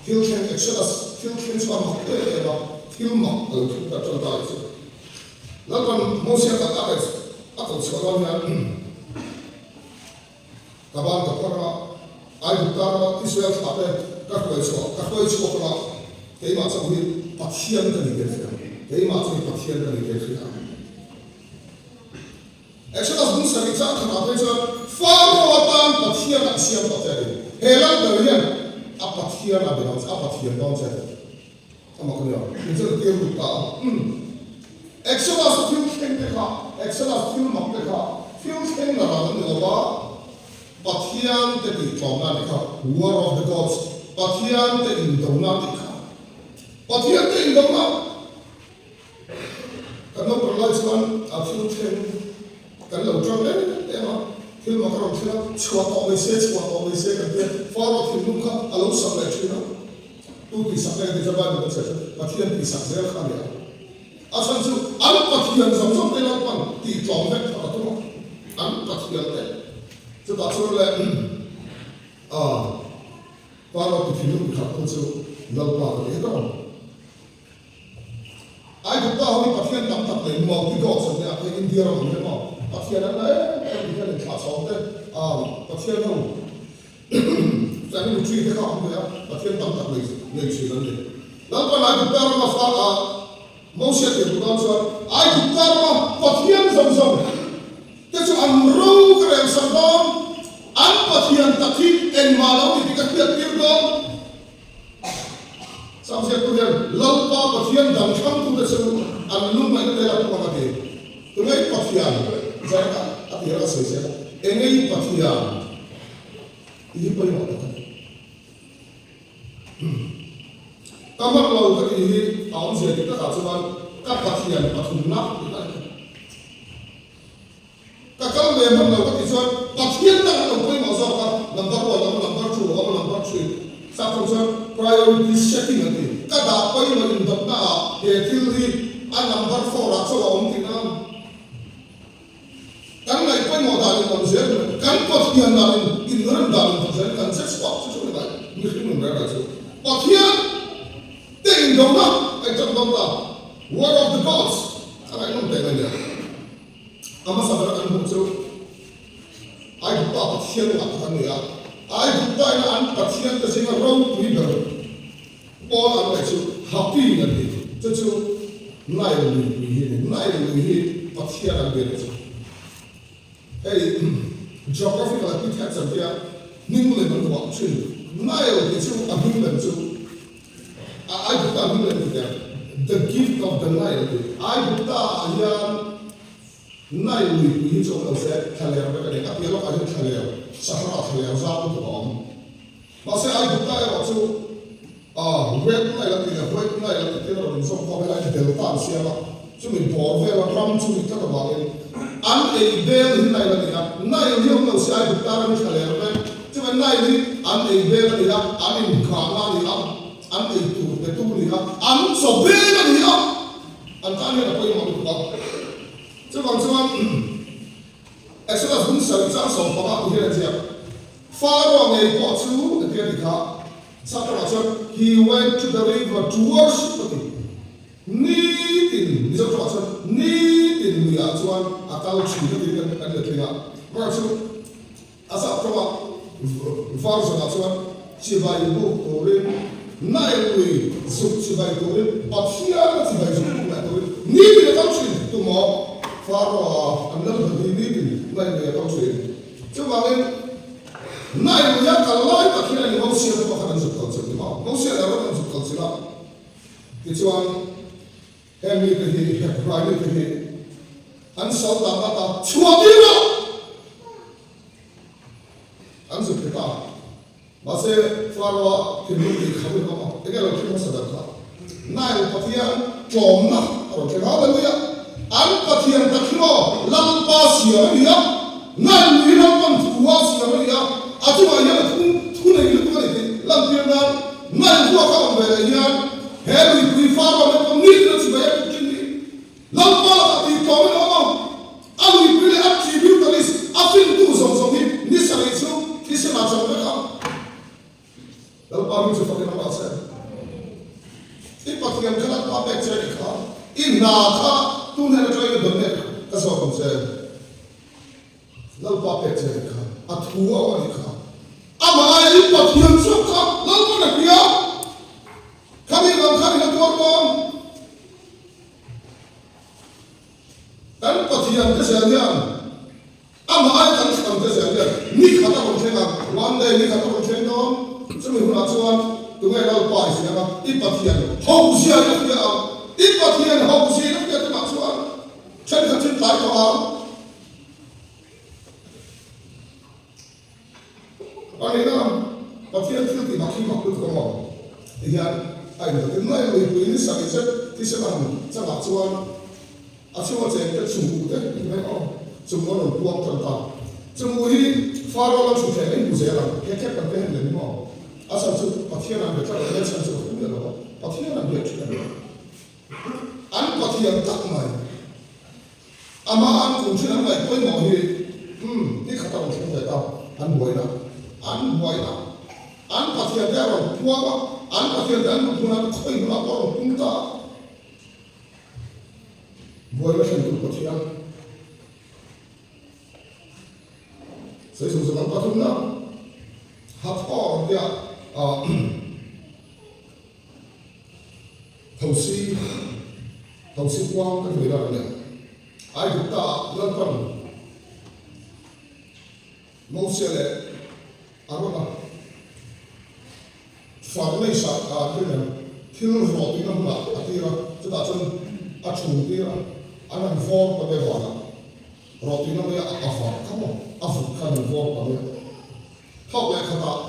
thil thleng Exodus thil thleng chu a mak em em a, thil mak a lo thleng ta tan ta nih chu. Lalpan Mosia kal a kaih a koh chhuah dawn hian ka ban ka phar a, Aigupta rama Israel thlah te ka hruai chhuah ka hruai chhuak a, keimah chauh hi Pathian ka ni teh hria, keimah chu hi Pathian ka ni teh hria. Exodus bung sarih chang khatah phei chuan Pharaoh atan Pathian a siam tawh che a ti. He lal ber hian a Pathian a be dawn che, a Pathian dawn che a ti. A mak a nia, in chu tir lut ta a. Umm. Exodus a thil thleng te kha, Exodus thil mak te kha thil thleng la ran an ni lo va, Pathian te tih tlawmna a nih kha, War of the Gods, Pathian te indona a tih kha. Pathian te indona. Kan naupang lai chuan a thil thleng kan lo tang em em a, thil mak a rawn thleng a, chhuah tawh mai se, chhuah tawh mai se kan ti a, Pharaoh thinlung kha a lo sak leh thin a, tu tihsak nge tih chuan Bible kan chhiar chuan Pathian tihsak zel kha a ni a, a chhan chu an Pathian zawng zawng te Lalpan tih tlawm vek kha ka tum a, an Pathian te chutah chuan le ah Pharaoh ti thinlung khat tu chu Lalpa ka ni ber ang. Aigupta ho hi Pathian tam tak nei multi gods an nia, hei India ram ang hian maw Pathian an la em em ti hian inthlah chhawng te Pathian ho family tree te kha a awm ve a, Pathian tam tak nei nei thin an ni. Lalpan Aigupta rama fa a Mosia tir duh dawn chuan Aigupta rama Pathian zawng zawng te chu an ro ka rel sak dawn, an Pathian tak hi engmah lo ni tih ka hriat tir dawn. Samsiaktu hian Lalpa Pathian dang thlangtute chu an lungngaihna te la tum ang a ti. Tungei Pathian zaina a ti reng a sawi zel a, Engei Pathian tih hi pawimawh tak a ni. Ka hman lo ka tih hi a awmzia dik takah chuan ka Pathian pathumna tih a ni. Ka kal ve hman lo ka tih chuan Pathian dang an lo pawimawh zawk a, number one awm a, number two awm a, number three chak ho chuan priority setting an ti. Ka dah pawimawh indawtna ah he thil hi a number four ah chauh a awm tih nan kan ngaih pawimawh dan in awm zel mai, kan Pathian dan in inrem dan in awm zel kan che chhuak chu chu ni mai mihring nun reng reng chu Pathian te indawtna a inṭan dawn ta, War of the Gods a ngaihnawm teh mai nia. A hmasa ber kan hmuh chu Aigupta Pathian ngah kha kan ni a. Aigupta ina an Pathian te zinga ropui ber pawl an ngaih chu Hapi an ni. Chu chu Nile luipui hi a ni. Nile lui hi Pathian an biak chu. Hei geographical epithets an tia hming lem an vuah thin. Nile tih chu a hming lem chu Aigupta hming lem ti teh The gift of the Nile tih. Aigupta ah hian Nile luipui hi chu awm lo se thlaler vek a ni. A piah lawkah hian thlaler, Sahara thlaler zau lutuk a awm. Mahse Aigupta erawh chu Red Nile an tih leh White Nile an tih te in a rawn inzawm khawm helai hi delta an siam a, chumi bawr vela ram chu ni tlat avangin an ei bel hi Nile a ni a, Nile hi awm lo se Aigupta ram hi thlaler vek. Chuvang Nile hi an ei bel a ni a, an inghahna a ni a, an ei tur. an chaw bel a ni a, an tan hian a pawimawh lutuk a. Chuvang chuan Exodus hmun sarih chang 15 tih hian a ziak, Pharaoh ngei pawh chu entir a nih kha, Sap-ramah chuan he went to the river to worship a ti. Nitin, Mizo tawngah chuan nitin luiah chuan a kal thin a tiin kan letling a. Amaherawhchu chu a sap tawngah version-ah chuan chibai buk turin Nile lui zuk chibai turin Pathian a chibai zuk buk leh turin nitin a kal thin tumaw Pharaoh-a an lal ber hi nitin Nile lui a kal thin. Chuvangin Nile lui a kal lai tak hian a ni Mosia te pawh khan an zuk kal chilh ni maw? Mosia leh Aaron an zuk kal chilh a. Tichuan, heng mite hi, Hebrai mite hi an sal dan ata chhuah tir a, an zuk ti ta. Mahse, Pharaoh-a thinlung tih kha in awm a, enge lo thil hmasa ber kha? Nile Pathian tlawmna a rawn thleng. Hallelujah! An Pathian tak hi maw Lalpa siam a ni a, Nile lui hi Lalpan thu a siam a ni a, a chungah hian a thu thu nei lutuk a ni tih lantir nan Nile ruak a awm ve leh hian he luipui Pharaoh leh pawh nitin a chibai a tuk thin hi Lalpa lakah tih tlawmin a awm a, a luipui leh a tributaries a fintu zawng zawng hi ni sarih chu thisen ah chang vek ang. Lalpa mi chu fakin a mah che. I Pathian kha Lalpa pek che a nih kha, i hna kha tun hnen atangin a dawn mek ka zawk ang che. Lalpa pek che a nih kha, a thu a awm a nih kha. Amah aia i Pathian zawk kha Lalpa'n a hria. Khami vang khan i la tuar dawn. Kan Pathian te zel hian amah aia kan thlan te zel hian ni khat a rawn thleng a, one day ni khat a rawn thleng dawn. Chumi hunah chuan tunge Lalpa i hria ang a, i Pathian hauhzia i la hria ang. I Pathian hauhzia i la hria tunah chuan thenkhat chu tlai tawh ang. A nihna Pathian thil tih mak hi mak lutuk ang aw ti hian a indatin mai a, mipui ni sarih zet thisen a han changah chuan a chhunga cheng te chhungku te ti mai aw chung a rawn puang tan ta. Chungku hi Pharaoh lam hruthleng a inhmu zel ang, he khep kan pe hen lem maw? A chhan chu Pathian an be tlat a, he chhan chu ka hmu miah lo a, Pathian an biak thin a ni. An Pathian tak mai. Amah an kum thin an ngaih pawimawh hi umm ni khat a rawn thleng ve ta, an buaina, an buaina, an Pathian te a rawn puang a, an Pathian te an mut hmunah te khawi hmunah pawh a rawn pung ta a, buaina thlen tur Pathian sawi zawng zawng an pathumna Hathor tia ah. Thosi, Thosi kuang ka hnuai dan a nia. Aigupta ah Lalpan Mosia leh Arona furnace ah a thil em thil rawh tihna hmunah a tir a, chutah chuan a chhum tir a, an han vawr ta mai vanah rawh tihna mai a a vah kha maw a vut kha an han vawr ta mai a, thawk leh khatah.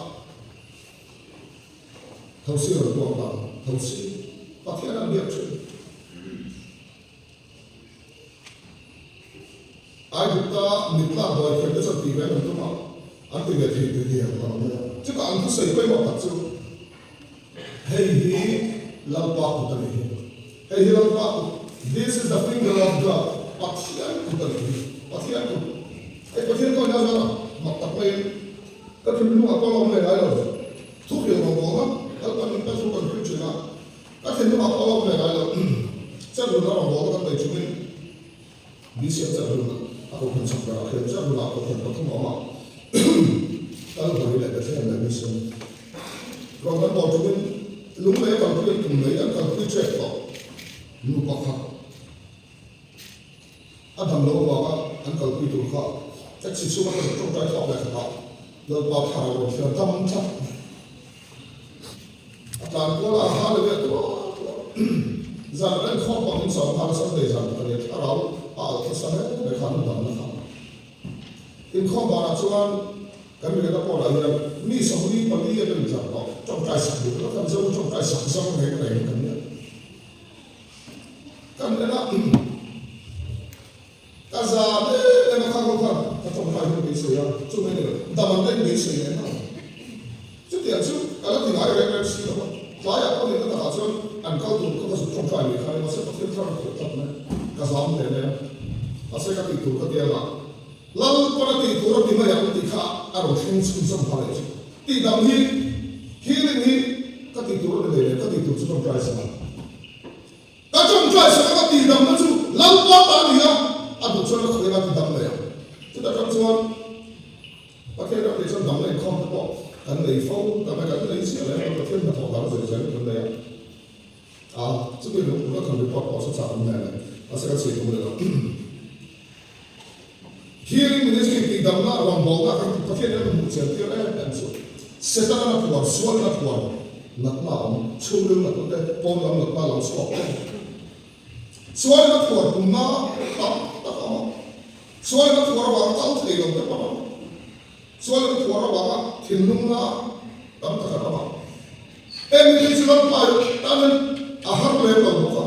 Thosi rawn tuak dan, Thosi Pathian an biak thin. Aigupta mitlak dawi thiam te chuan tih ve an tum a, an ti ve thei ti diam ta lo mai a. Chutah an thusawi pawimawh tak chu, Hei hi Lalpa kut a nih hi. Hei hi Lalpa kut, This is the finger of God, Pathian kut a nih hi. Pathian kut. Hei Pathian ka awih zat a, mak tak maiin ka thinlungah pawh a awm leh ngai lo. Thuhrilh rawn bawk a, Lalpan min pe thu kan hrilh thin a, ka thinlungah pawh a awm leh ngai lo. Chelhhlun a rawn bawk a kan nei chungin BCM Chelhhlun a kohhran chhak berah khian Chelhlunah kohhran pathum a awm a, Kalvari leh Bethlehem leh BCM rawn kan bawk chungin lunglei a kalpui an tum mai, an kalpui ṭep tawh nu pakhat. A dam loh avanga an kalpui tur kha taxi chhunga ka zuk tawngtai thlak leh khatah Lalpa thar a rawn thliar dam tlat mai. A tlan kual a, Hallelujah tuar tuar. Zan kan inkhawm pah min sawm nghal a, Sunday zan ka nia thlarau a alh nasa hle mai kha an damna kha. Inkhawm banah chuan kan riahna pawlah hian mi 44 an intlar tawh, tawngtai sak duh ringawt kha Mizo tawngtai sak zam reng reng kan nia. Kan en a, ka zam em em a, kha ho khan ka tawngtai hun beisei a, chu mai ni lo, dam an en beisei leh nghal. Chutiang chu ka la ti ngai reng reng si lo a. Tlaiah pawh nihna takah chuan an kal tur kha ka zuk tawngtai mai kha a ni. Mahse Pathian thar a khawh tlat mai. Ka zam hle mai a. Mahse ka tih tur ka ti a, Lalpan a tih tur a ti mai ang tih kha a rawn thleng chhunzawm nghal leh chu. Tihdam hi, healing hi ka tih tur a ni leh leh ka tih tur chu tawngtai sak ang. Ka tawngtai sak a ka tihdamna chu Lalpa ta a ni a, a duh chuan a khawiah a tidam leh ang. Chutah khan chuan Pathian ram leh chuan damna inkhawm te pawh kan nei fo, damna kan nei chiah leh a, Pathian hnathawh dan a zir zel kan nei a. A, chumi lung kan report pawh chu chak an nei a ni. Mahse kan sawi tum leh lo. Healing Ministry tihdamna rawngbawlna kan Pathian in a hmuh chian tir em em chu Setana na phuar, sual na phuar natna a awm, chhungril natna te, pawn lam natna lo chhuak te, sual na phuar pumna tam tak a awm a, sual na phuar avanga kal thei lo te pawh an awm a, sual na phuar avanga thinlungna tam tak an awm a. Heng mite chu Lalpa tanin a har lem lo bawk a,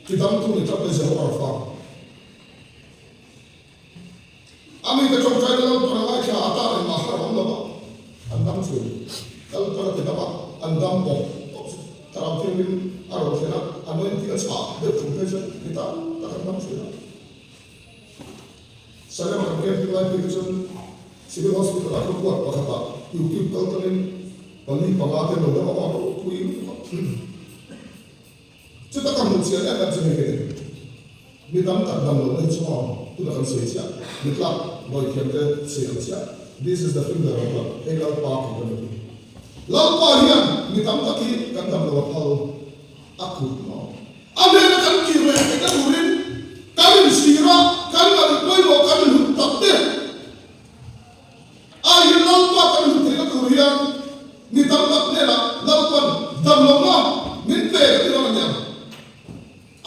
tidamtu ni tlat mai Jehovah Rafa. A mite tawngtaina Lalpan a ngaithla a tan engmah har awm lo a, an dam thin. Lalpan a ti dam a, an dam bawk. Thlarau Thianghlim a rawn thlen a, a nointing a chhah deuh thung phei chuan mi tam tak an dam thin a. Salem kan camping lai phei kha chuan Civil Hospital ah khan ward pakhatah YouTube kal tangin pali panga te lo dam a vang ropui lutuk a. Chuta ka hmuh chian em em chu hei hi a ni. Mi tam tak dam lohna hi chu maw tuna kan sawi chiah, mi tlak bawithiam te sawi ang chiah, This is the finger of God, hei Lalpa kut a ni tih. Lalpa hian mi tam tak hi kan dam lo a phal a kut maw. A hnena kan kir leh theihna turin kan inchhir a, kan ngaih pawimawh kan hlut tak te aiin Lalpa kan hlut theihna tur hian mi tam tak hnenah Lalpan dam lohna min pe ka ti dawn a nia.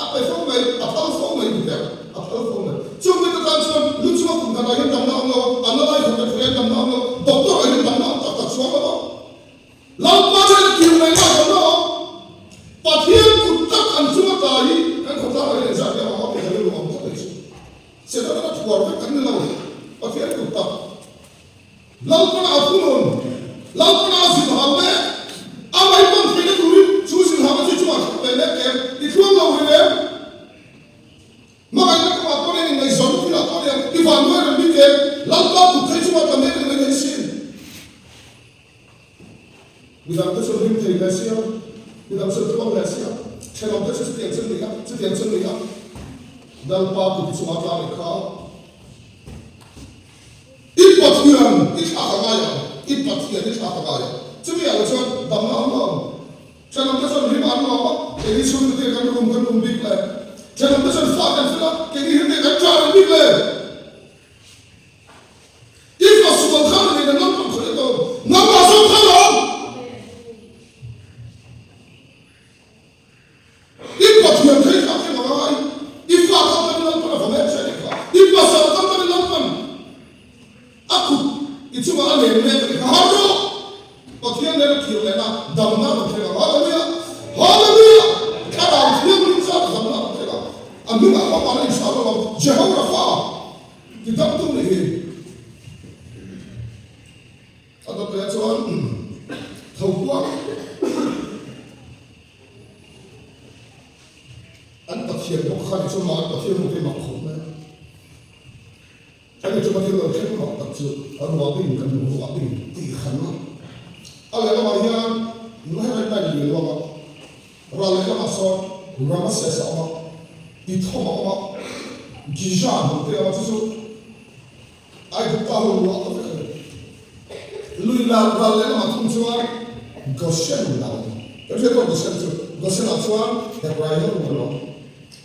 A pe fo mai, a phal fo mai ni teh, a phal fo mai. Chung mite tan chuan lu chunga kum khatah hian damna awm lo a, a la lai khat leh khat hian damna awm lo, doctor ah hian damna awm tak tak chuang lo a. Lalpa chuan a kir mai lai damna awm. Pathian kut tak an chunga tla hi kan khawtlang ah hian engzat nge awm a tih ka rilru awm tlat mai chu. Setana thuar vek kan ni lo, Pathian kut tak. Lalpana a thunun, Lalpana a zilhau mek, a maipawn theihna turin chu zilhauna chu chungah thleng ve mek em? I thluang lo rih em? Hmangaihna kawngah pawh nen ingaihzawnna thilah pawh nen i vanduai reng bik em? Lalpa kut thei chungah tla mek a ni mai thei sin. Midang te chuan hlim thei hle sia, midang chuan tluang hle sia, thenawm te chu chutiang chu an ni a, chutiang chu an ni a. Lalpa kut i chungah tla leh kha. I Pathian i thlak a ngai ang, i Pathian i thlak a ngai ang. Chumi ah lo chuan damna an lo ang. Thenawmte chuan hlim an lo ang a, keini chhungte te kan rum kan rum bik le. Thenawmte chuan fa kan fel a, keini hlim te kan ṭah reng bik le. I fasual khan a nei na naupang khawih a tawm, nangmah zawk kha lo. I Pathian thei kha keng a ngai, i fa kal tanin Lalpan a va mek che a nih kha, i pasal kal tanin Lalpan a kut i chungah a len mek a nih kha, har rawh! Pathian nen a khir lehna damna a rawn thleng ang, Hallelujah! Hallelujah! Thlarau Thianghlim zat damna a rawn thleng ang, a hnungah kha van a inhral lo ang, Jehovah Rapha ti damtu nih hi. A dawt leh chuan tho kuak an Pathian bawk kha ni chu mah an Pathian ho te mak khawp mai a. Kan inchung a thil lo thleng mak tak chu ruah bing kan hmu ruah bing tih khan a. A lehlamah hian Nuherain line lui a luang a, ral lehlamah sawn Ramasses a awm a, Pithom a awm a, Giza hnam te a awm a, chu chu Aigupta ho luah ta vek a ni. Lui lar ral leh lamah thung chuan Goshen a awm. Kan hriat pawh Goshen chu Goshen ah chuan Hebrai ho an awm.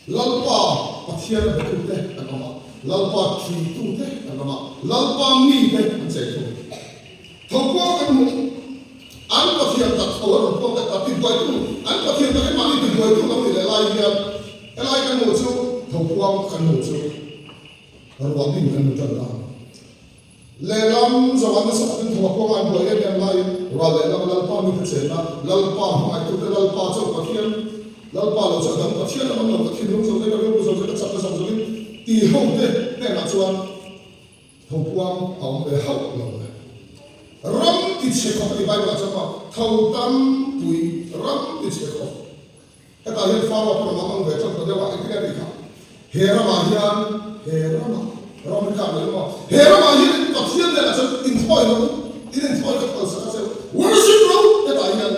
Lalpa Pathian a betute an awm a, Lalpa thitute an awm a, Lalpa mite an chei thung. Thawkua kan hmuh an Pathian tak tho a rawn puak leh ta tibuaitu an Pathian tak hi mahni tibuaitu lo ni leh lai hian helai kan hmuh chu thawkua kan hmuh chu Ruah bing kan hmu tan a. Lehlam zawhah nasa takin thawk a kuanga an buai em em laiin ruah lehlam a Lalpa mite chenna, Lalpa hmangaih-tute, Lalpa chauh Pathian, Lalpa lo chu a dang Pathian a awm lo, ka thinlung zawng te, ka rilru zawng te, ka chakna zawng zawngin ti ho te hnenah chuan tho kuang a awm ve hauh lo le. Ram ti. tichhe khawp a ni Bible ah chuan maw tho tam pui ram tichhe khawp. Hetah hian Faro pawh a mang ve tan ta deuh a, engtin nge a tih kha? He ramah hian, he ramah, ram hi kak leh maw? He ramah hian in Pathian hnenah chuan inthawi lo, in inthawi ka phalsak a che u, worship lo, hetah hian,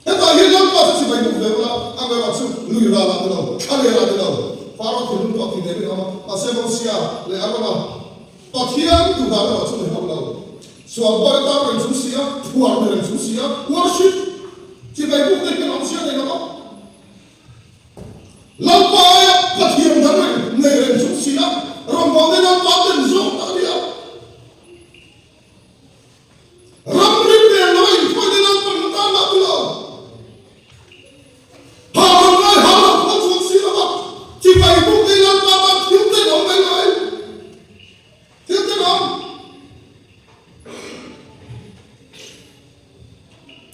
hetah hian Lalpa chu chibai buk ve ula, a ngaihtuah chu lui ral ah ni lo, thla lel ah ni lo, Faro thinlung pawh tih nem in a awm a, mahse Mosia leh Arona Pathian duh dan erawh chu ni hauh lo. Sual pawh i tan reng chung si a, phuar ni reng chung si a, worship chibai buk te hian awmzia nei lo a. Lalpa aia Pathian dang reng nei reng chung si a, rawngbawlna Lalpa den zawk tak a ni a. Ramri vel lo a inkhawihna Lalpan na tan lah ti lo. Ha rawn ngai ha rawn khaw chuang si lo a, chibai buk nei Lalpa tan thil tenawm mai mai. Thil tenawm.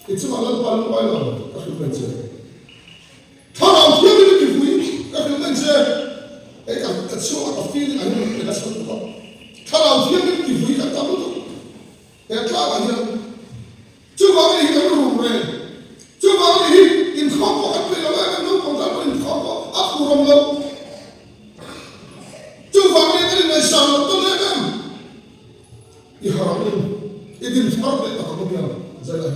I chungah Lalpa lungngai lo ka hrilh mai che. Thlarau thiangin i ti vui ka hrilh mai che. Hei ka ka chhunga ka feeling ah hian ka chhan tuk a. Thlarau thiangin i ti vui ka tam lutuk. He tlangah hian chuvangin hi kan rum reng. Chuvangin hi inkhawm pawh kan peih lo em em naupang tan pawh inkhawm pawh a phurawm lo. Chuvangin kan inngaihsan loh tawn em em. I harh in i din thar leh tak ang hian zai a.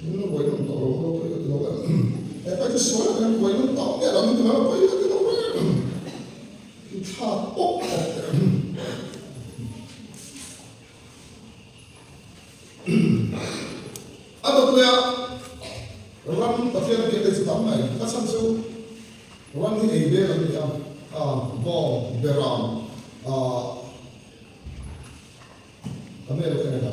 Tin buai nawm tawh lo maw pawi ka ti lo em. He pa chu sual a hian buai nawm tawh miah lo min ti mai pawi ka ti lo em. I thlak pawp pawp teh ang. A dawt leh a ram Pathian a biak te chu tam mai. A chhan chu ram hi ei bel an ni a, bawng, beram, ka hmel ka en a,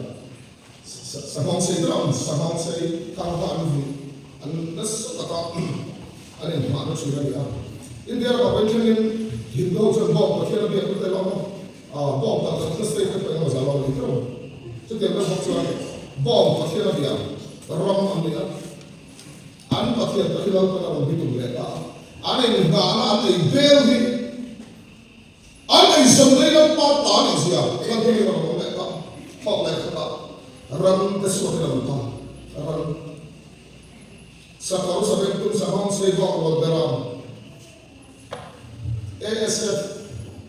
sanghawng sei deuh ang, sanghawng sei thang kha an vui an nasa taka an inhmahna thin a ni a. India ramah pawhin thlengin Hindu ho chuan bawng Pathian a biak na te lawm a, bawng tal khatna state te pawh engemaw zah lo a ni teuh ang. Chutiang deuh bawk chuan bawng Pathian a biak ram an ni a, an Pathian pawh hi Lalpan a rawn bitum leh ta a, an inngahna an ei bel hi An eizawn lei lam pa ta nih zia Lalpa hi rawn awm leh ta, thawk leh khat ah ram te suak in a rawn ta, ram sakawr saveng tum sanghawng sei vawk rual beram ASF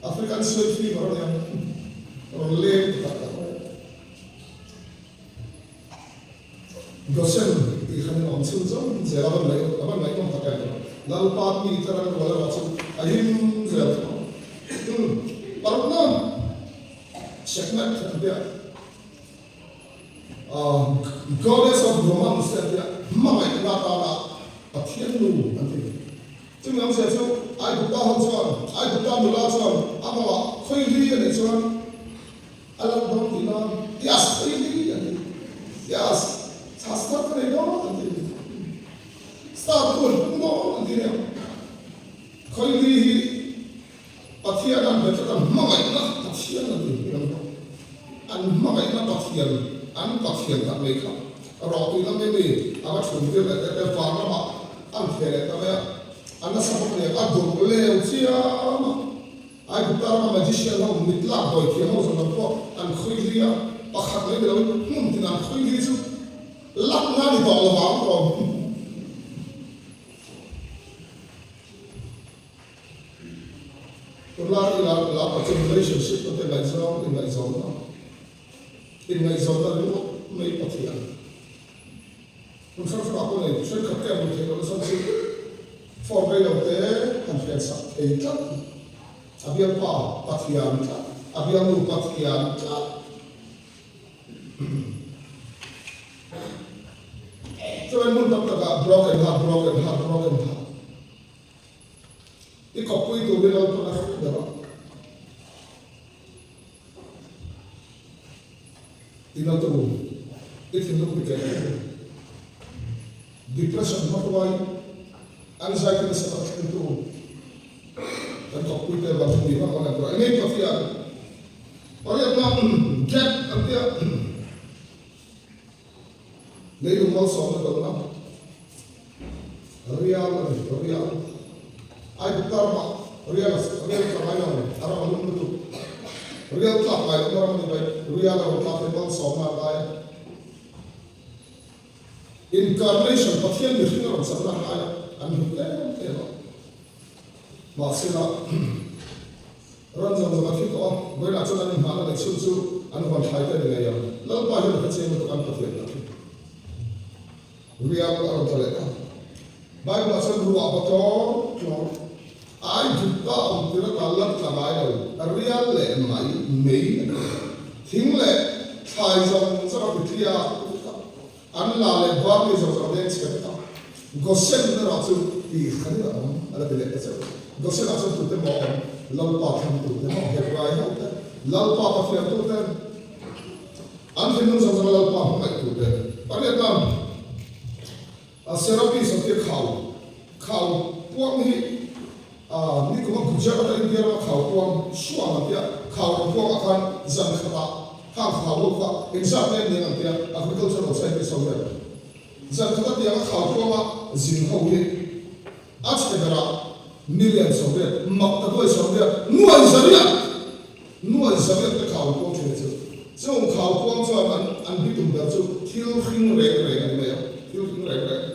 African Swine Fever a nia rawn leng ta tak tak mai. Gosen tih khan in awm chhun zawng zel a van ngaih a van ngaihnawm tak em? Lalpa mi te ram rual erawh chu a him zel thung ang. Umm parukna Sekhmet an tia ah Goddess of Romance te an tia hmangaihna atana Pathian nu an ti. Chumi awmzia chu Aigupta ho chuan Aigupta nula chuan a mawngah khawihli a neih chuan A lak dawn tih nan Yas phei hi an ti. Yas, chhas thar ka nei dawn an ti. Star chu an pung dawn an ti nia. Khawili hi Pathian an be tlat a, hmangaihna Pathian an ti hi an bawk. An hmangaihna Pathian, an Pathian tak mai kha rawh tih lam emi a va chhun tir leh teh te van ramah an theh leh ta mai a, a nasa bawk nia, a durh leu chiam a. Aigupta rama magician ho, mit lak dawi thiam ho zawng lam pawh an khawi hli a, pakhat mai ni loin hmun tin an khawi hli chu lakna ni tawh lo vang tawh. Tunlai ila la pawh chu relationship te ngaihzawng inngaihzawnna inngaihzawnna ringawt mai Pathian. Hun hrang hrangah pawh nei thenkhat te an hmu thei lo nasa chu phone rei lo te han hriat sak thei tlat a bialpa Pathian tlat a bialnu Pathian tlat chuan hmun tam takah broken heart broken heart broken heart i kawppui turin Lalpan a hre ber a. I na tu, i thinlung ti keh tu, depression hmahruai, anxiety nasa tak thleng tu, kan thawkpui te vang hi vang vang tura engei Pathian pariatna gap an tia leilung malsawmna dawlna rial a ni rial Aigupta ramah. Rial rial tla ngai lo a ram a lum lutuk. Rial tlak ngai lohna ram a ni mai. Rial a rawn tlak hi malsawmna a ngai a. Incarnation, Pathian mihring a rawn chakna a ngai a, an hmu em em a. Mahsela, ran zawng zawng a thi tawh a, vawiinah chuan an inhmahna leh chhun chu an huan thlai te a ni ngei ang. Lalpa hian a hrechiang lutuk an Pathian tak hi. Rial a rawn tla leh ta. Bible ah chuan ruah ba tlawr tlawr, ai dukta awm tir ata lat tla ngai lo, rial leh mai, mei a ni. Thing leh thlai zawng zawng a titlia vek a, an la leh barley zawng zawng a deng chhe vek a. Gosen erawh chu tih khanin a awm a la ti leh ta chauh. Gosen ah chuan tute maw awm? Lalpa thlang tute maw? Hebrai ho te, Lalpa Pathian tute. An thinlung zawng zawng Lalpa hmangaih tute pariat lam a Serapis an tia khau khau puang hi a ni kuma Gujarat a India rama khau puang suam an tia khau ram puang ah khan zan khat ah khang khau ho kha engzat nge an eng an tia agricultural scientist ho hian zan khat a tiang a khau puang a zin ho hi a chhe ber ah million 80 mak ta duai 80 nuai zariat Nuai zariat te khau puang thin chu. Chung khau puang chuan an an bitum ber chu thil hring reng reng a ni mai a, thil hring reng reng.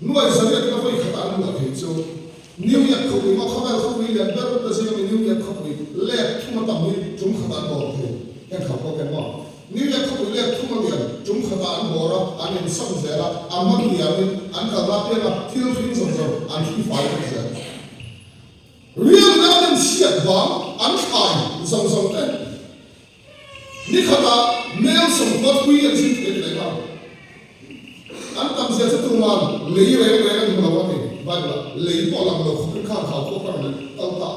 Nuai zariat ka vawi khatah an luah thei chu New York khawpui maw khawvel khawpui lian ber te zinga mi New York khawpui let thum a tam hi tum khatah an bawr thei. Heng khau puang hian maw New York khawpui let thum a lian tum khatah an bawr a, an insawm zel a, a man liamin an kalna apianga thil hring zawng zawng an thli fai vek zel. Rialna an inchhiat vang an thlai zawng zawng te ni khatah mel 90 thui an zin thei leh nghal. An tam zia chu tuman lei reng reng an hmu lo a ni. Bible ah lei pawh lang lo khawpin khang khau pawh kha rawn kal ta.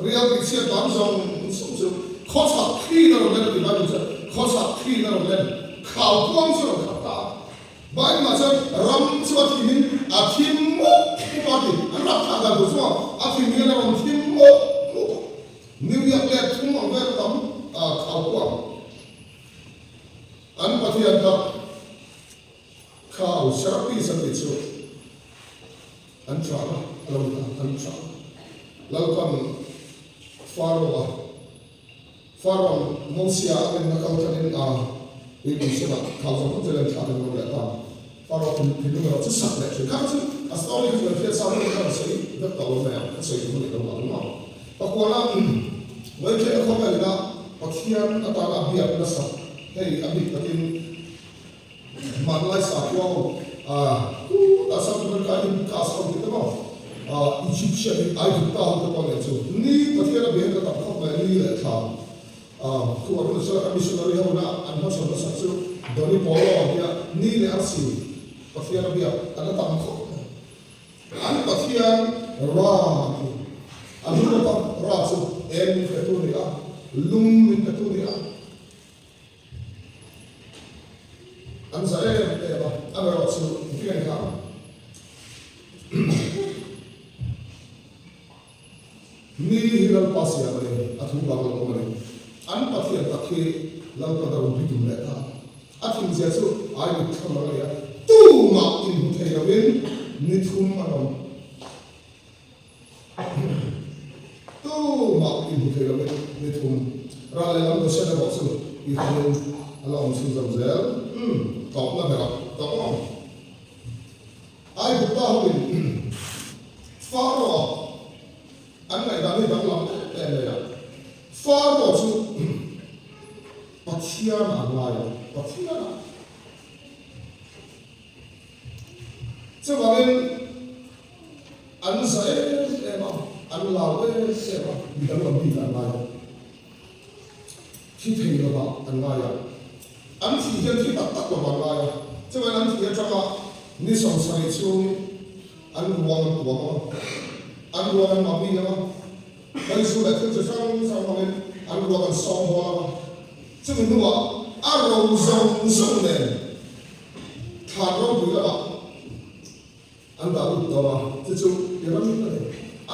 Rial tihchhiat vang zawng zawng chu khawchhak thliin a rawn len a ti Bible chuan khawchhak thliin a rawn len khau puang chu a rawn khat ta a. Bible-ah chuan ram chu a thim in a thim mup mup a ti. An rap thlak dan tur chuan a thim hian a rawn thim mup mup a. New York leh thum ang vel tam khau kuang an Pathian tak khau Serapis an tih chu an chah a, a lo ni ta, an chah a. Lalpan Pharaoh-a Pharaoh Mosia a ngenna kal thlangin a uipui senah khau zawng zawng chu len thlak in lo leh ta. Pharaoh thinlung erawh chu sak leh thin. Kha kha chu a story kha chu kan hriat sa vek a, ka rawn sawi vek tawh lo mai ang, ka sawi duh a nih lo mah ringawt. Pakuana Vawikheng a khawvel ina Pathian atana a biak nasa hei a bik takin Hmanlai sakhua ho khutah South America Incas ho tih te maw Egyptian hi Aigupta ho te pawh nen chu ni Pathian a biak ka tam khawp mai ni leh thla khu a run sela kan missionary ho na an hmachhawn hmasak chu Doni Polo ang tia ni leh arsi Pathian a biak an la tam khawp mai an Pathian Ra an ti a lu lawka Ra chu eng min petu ni a lum min petu ni a. An za em em a, amaherawhchu engtin kha ni hi Lalpa siam a ni, a thu bang lo awm a ni. An Pathian tak hi Lalpa da rawn bitum leh ta. A thinzia chu ai mit thlam ang a ni a, tumah inhmu thei lovin ni thum an awm. Tumah inhmu thei lovin ni thum ral leh lam Goshen erawh chu tihhanin a la awm chhunzawm zel. Umm, tawpna berah tawp awm. Aigupta hoin Pharaoh-a an ngaihdan hi danglam em em mai a. Pharaoh chu Pathian a ngai a, Pathian a. Chuvangin an za em em a, an lau em em a, mi danglam bik an ngai a, thi thei lovah an ngai a, an thih hian thi tak tak lovah an ngai a. Chuvangin an thih atanga ni 70 chhung an ruang an tuam ang a, an ruang an mami ang a, Hmeichhia leh thil chi hrang hrang hmangin an ruang an sawm bawl ang a, chumi hnuah a ro zawng zawng nen Thlan ropui lamah an dah lut dawn a, chu chu pyramid a ni.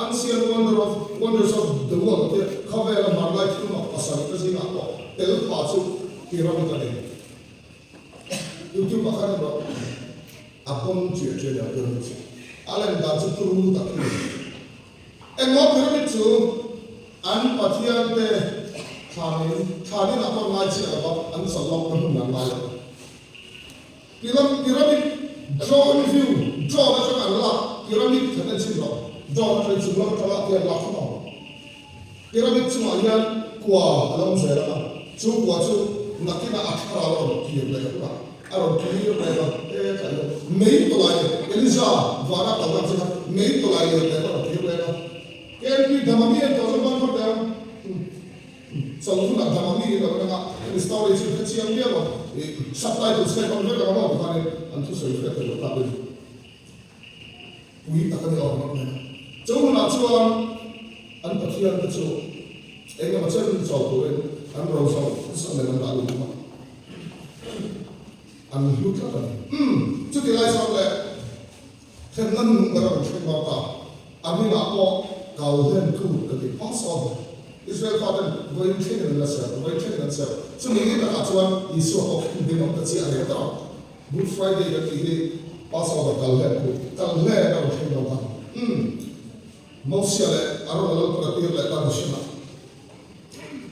Ancient wonder of wonders of the world tia khawvela hmanlai thil mak pasarih te zingah pawh tel pha chu pyramid a ni. YouTube ah khan erawh a bawng chiah chiah nia pyramid chu. A lem dan chu turu tak hi a ni. Engmaw pyramid chu an pathian te thlanin thlanin ah pawh ngai chiah lova an chawlh lawk na hmun an ngai lo. Pyramid drone view, drone atanga an lak pyramid khat en chhin rawh. Drone atangin chung lam atanga te an lak thung ang. Pyramid chungah hian kua a lo awm zel ang a, chu kua chu nakinah a thlarau a rawn kir leh hunah a rawn kir leh a, hetlai hian mei tawlai leh Elija vana kal ang chi kha mei tawlai leh leh a rawn kir leh a. KNP dam ami an tawh zawk ban phawt teh ang. Chawlh hunah dam ami in lo en ang a, hemi story chu hre chiang viau a, ih subtitles kha in awm vek ang a maw tikhanin an thusawi hriat theih loh tlak in. Pui tak a ni awm rawh mai a. Chu hunah chuan an Pathiante chu eng emaw chen chawl turin an ro zawng zawng nen an dah lut a, an hlu tlat a ni. Umm, chuti lai chuan le thlenna nung ber a rawn thleng bawk a, a hminah pawh kau hlen tu ka ti Passover. Israel faten vawiin thlengin an la ser, vawiin thlengin an ser. Chumi ni takah chuan Isua pawh khin awm ta chiah a ni ta. Good Friday kan tih hi Passover kal hlen khu kal hlen a rawn thleng lo kha. Umm. Mosia leh Arona lal pawn a tir leh ta Goshen-ah.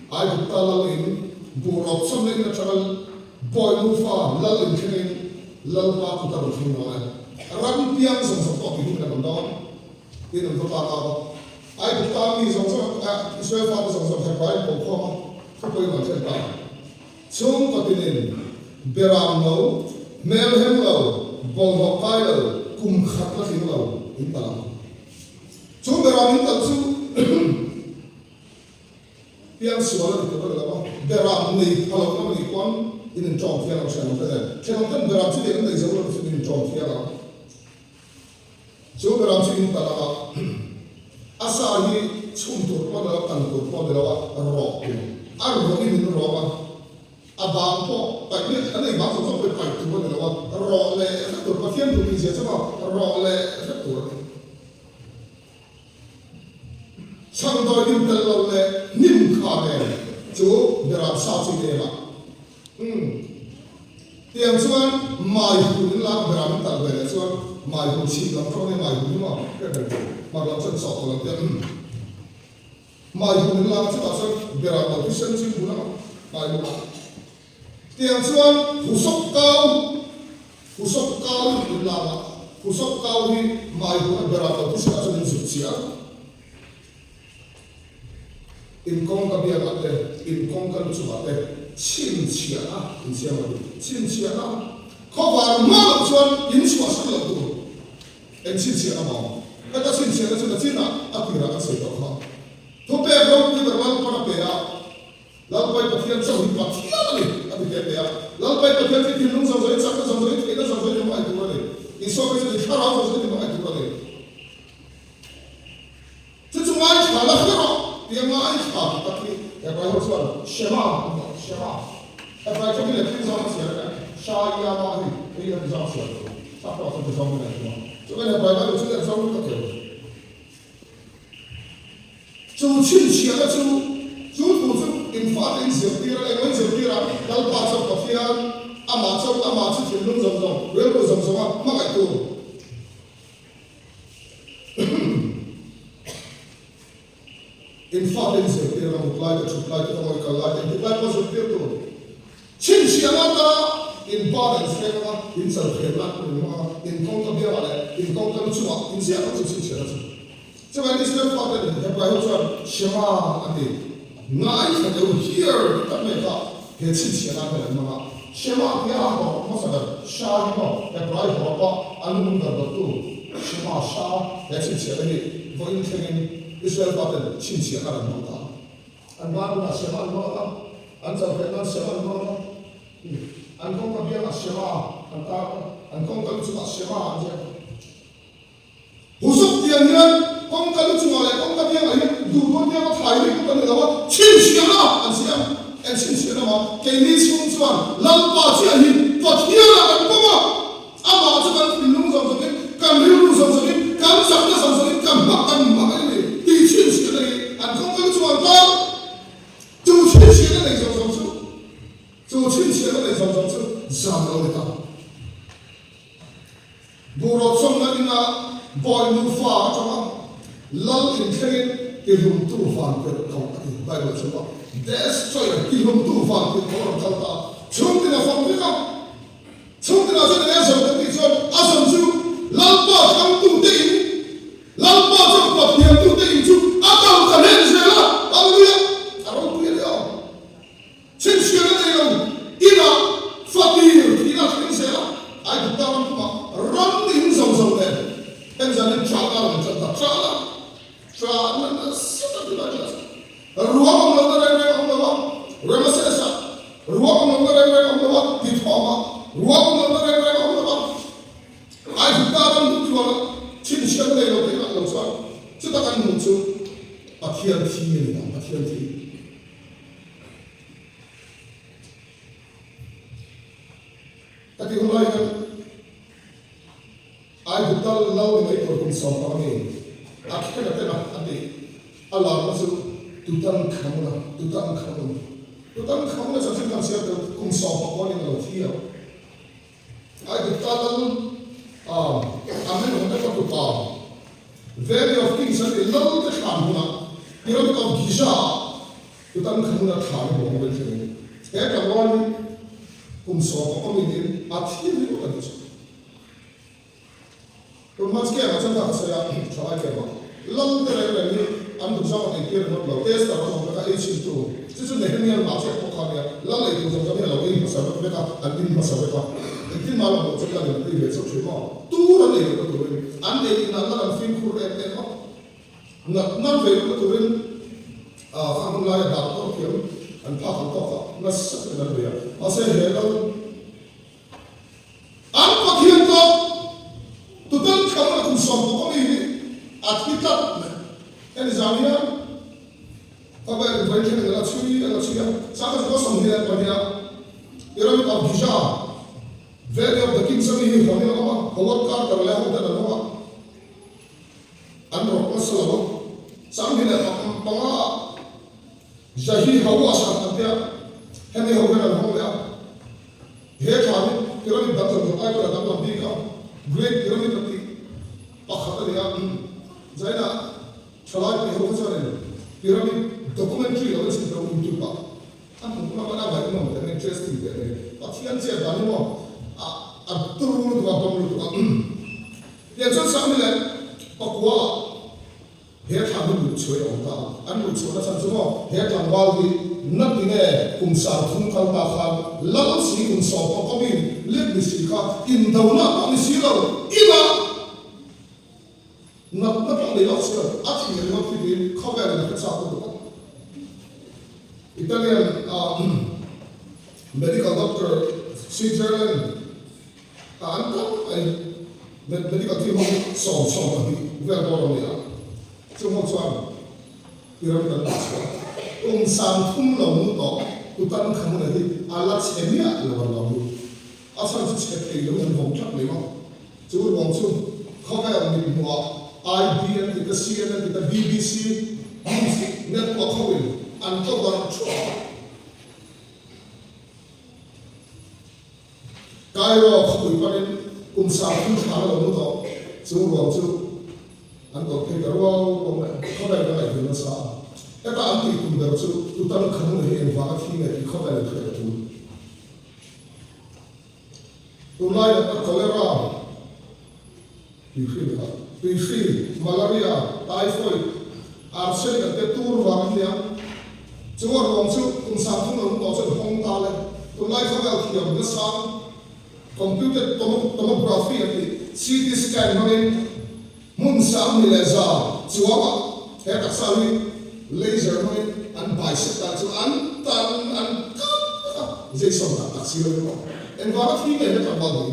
Aigupta lal in buh rawp chawmna in atanga bawi nufa lal in thlengin Lalpa kut a rawn thleng lo e. Ram piang zawng zawng pawh tihhlim in a rawn dawn tiin an va tlak a. Aigupta mi zawng zawng, Israel fate zawng zawng Hebrai in ko khawm a, thupawimawh an thlen ta. Chhungkaw tinin beram lo, hmel hem lo, bawlhhlawh kai lo, kum khat la tling lo in talh ang. Chu beram in talh chu piang sual a ni tur a ni lo a, beram nei pha lo lam a nih pawn in intawng thiang ang ṭhian ang te nen. Ṭhian ang ten beram chu lian an nei zo lo chu in intawng thiang ang. Chu beram chu in talh ang a, a sa hi chhum tur pawh ni lo, kan tur pawh ni lo a, rawh tur. A rawhin in rawk a, a bang pawh paih miah, an ei bang zawng zawng pawh hi paih tur a ni lo a, rawh leh vek tur, Pathian duh tih zia chu maw, rawh leh vek tur a ni. Chhangdawi nim tel lo leh hnim kha nen chu beram sa chu in em a. Umm. Tiang chuan mai hun in lak beram in talh ve leh chuan mai hun chhip lam tawng nge mai hun hi maw hriat reng tur hmar lam chuan chawh tawh lam te umm. Mai hun in lak chutah chuan beram lo thisen chu in bun ang mai hun ah. Tiang chuan husawp kau husawp kau in lak a husawp kau hi mai hun a beram lo thisen ah chuan in zut chiah. In kawngka biakah te, in kawngka lu chungah te chhinchhiahna in siam a ni. Chhinchhiahna khawvar hma loh chuan in chhuahsan loh tur eng chhinchhiahna maw? Heta chhinchhiahna chu nachinah a tirah kan sawi tawh kha. Thupek ropui ber Lalpan a pe a, Lalpai Pathian chauh hi Pathian a ni a ti te pe a. Lalpai Pathian chu thinlung zawng zawngin, chakna zawng zawngin, theihna zawng zawngin hmangaih tur a ni. Isua Krista chu thlarau zawng zawngin hmangaih tur a ni. Chu chu ngaithla la hre rawh tia ngaithla ti tak hi Hebrai ho chuan Shema an ti a, Shema. Hebrai tawngin leh thil zawng a chhiar a, Shayama hi hei an zawng chhiar tur, sap pawh chuan ti zawng in an tum a. Chuan Hebrai Bible chu leh zawng ka keu. Chu chhinchhiahna chu, chu thu chu in fate in zirtir a, engmah in zirtir a, Lalpa chuan Pathian amah chuan amah chu thinlung zawng zawng, rilru zawng zawnga hmangaih tur. In fate in zirtir a, mut lai te, thut lai te, ka ngawi kal lai te, engtik lai pawh zirtir tur. Chhinchhiah ata in pa leh in hreng anga in chal khen lai pawh in hmang anga, in kawngka biangah leh in kawngka lu chungah in ziah ang chu chhinchhiahna chu. Chuvangin Israel fate nen Hebrai ho chuan Shema an ti. Ngaithla deuh hear ti tak mai kha he chhinchhiahna hian an hmang a. Shema tia a hlawh hmasa ber Sha hi maw Hebrai hawrawpa an lung ber bertu Shema Sha he chhinchhiahna hi vawiin thlengin Israel faten chhinchhiahna an hmang ta. An banah Shema an hmang a, an chawhhleh nan Shema an hmang a, an kawngka biangah Shema an tar a, an kawngka lu chungah Shema an ziak a. Husuk tiang hian kawngka lu chungah leh kawngka biangah hian duhduan bianga thlai rik kan ni lo a, chhinchhiahna an siam. Eng chhinchhiahna mah? Keini chhung chuan Lalpa chiah hi Pathianah kan pawm a, amah chu kan thinlung zawng zawngin, kan rilru zawng zawngin, kan chakna zawng zawngin kan hmak kan hmak a ni tih chhinchhiahna hi an kawngka lu chungah an tar. Chu chhinchhiahna nei zawng zawng chu, chu chhinchhiahna nei zawng zawng chu zan lo ni ta. Buh rawt sawmna ina. Bawi nufa atanga lal inthlengin tihlumtu vantirh ko a ti. Bible chu a destroyer, tihlumtu vantirh ko a rawn kal ta a, chhungtin a fang vek a. Chhungtin ah chuan enge a zawm kan tih chuan a zawm chu Lalpa thlangtute in, Lalpa chuan Pathiantute in chu a kal ta hlen zel a. Hallelujah! A ropui a ni aw. Chhinchhiahna nei lo inah fatir thihna a thleng zel a, Aigupta ram pumah ram in zo zo nen heng zanin ṭahna a rawn ṭan ta, ṭahna, ṭahna nasa tak ni lai ṭah chu. Ruang awm lohna reng reng a awm lo a, Ramesses-ah ruang awm lohna reng reng a awm lo a, Tithawmah ruang awm lohna reng reng a awm lo a, Aigupta ram duh tluana chhinchhiahna nei lo theih lah lo chuan chuta kan hmuh chu Pathian thi a ni ta, Pathian thi. Ka tih hun lai hian Aigupta lal ni mai tur kum 15 mi a khen a ten a a tih a larna chu Tutankhamuna, Tutankhamun. Tutankhamuna chanchin kan chhiar tel kum 19 in a lo thi a. Aigupta lal Amenhotep-a tupa Valley of Kings an tih lal te thlan hunah Pyramid of Giza-ah Tutankhamun-a thlan a bawng vel thlengin he tlangval hi kum 15 minin a thi ringawt a nih chu. Tunhma scam-ah chuan ka sawi a, thalai camp-ah lal te reng reng hi an duhzam a eitir ringawt lo, tester an awm vek a, ei chhintu chu chu Nehemiah mah chiah pawh kha nia, lal ei tur zawng zawng hi a lo ei hmasa vek vek a, an in hmasa vek a, engtin mah lo chu lal in a tui ve chauh thin maw, tur an ei lohna turin an ei inah lal an fimkhur em em a, nat nan ve lohna turin khang hun laia doctor thiam an phak ang tawkah nasa takin an bei a, mahse he lal. An Pathian tawp Tutankhamun a kum 11 mi hi a thi tlat mai. Hemi zan hian khawvel in vawi thleng in a la chhui a la chhui a, Sangha chu 22 ah Pyramid of Giza, Valley of the Kings a mi hi hawn in a awm a, Howard Carter leh ho ten an awm a, an rawk nasa lo a, 25 ah Zahi Hawass an tia, hemi ho hian an hawng leh a. He thla hi pyramid dang zawng zawng ai pawh a danglam bik a, Great Pyramid a tih pakhat a ni a. Zaina thalai pui ho kha chuanin pyramid documentary lo en chhin tawh YouTube ah an hmu hmun a hman a ngaihnawm teh mai, interesting teh mai. Pathian chet dan hi maw a turu lutuk a, bawm lutuk a. Tiang chuan 10,000 ah He thla hi luh chhuah i awm ta a, an luh chhuahna chhan chu maw, he tlangval hi na tinge kum 30 kal ta khan lal si kum 10 mi let ni si kha indona pawh ni si lo, inah natna pawh nei lawk si lo, a thi ringawt hi tiin khawvel in a hre chak lutuk a. Italian medical doctor Switzerland a an tam mai. Medical team ho sawm 12 vel bawr an ni a, chung ho chuan pyramid an luh chhuah a, kum 30 lo mu tawh Tutankhamun hi a la chhe miah lo an lo mu. A chhan chu chhe thei lo in an vawm tlat mai maw. Chu ruang chu khawvel mithmuhah IBN tih te, CNN tih te, BBC News network ho in an cover thuah a. Cairo khawpui panin kum 30 thla a lo mu tawh, chu ruang chu an tawrh phei ta ruau ruau mai a, khawvel ka ngaihven nasa a. Heta an tih tum ber chu Tutankhamun hi engvanga thi nge tih khawvel in hriat a tul. Tunlai natna cholera, tuihri ni kha, tuihri, malaria, typhoid, arsenic an te tur vang an nia. Chu a ruang chu kum 30 lo mu tawh chuan hawng ta le. Tunlai khawvel thiam nasang computed tomography an tih CT scan hmangin hmun 1100 chuangah he taksa hi laser hmangin an bisect a, chu an tan an kap vek a, Jason tak tak si lo in aw. Engvanga thi nge he tlangval hi?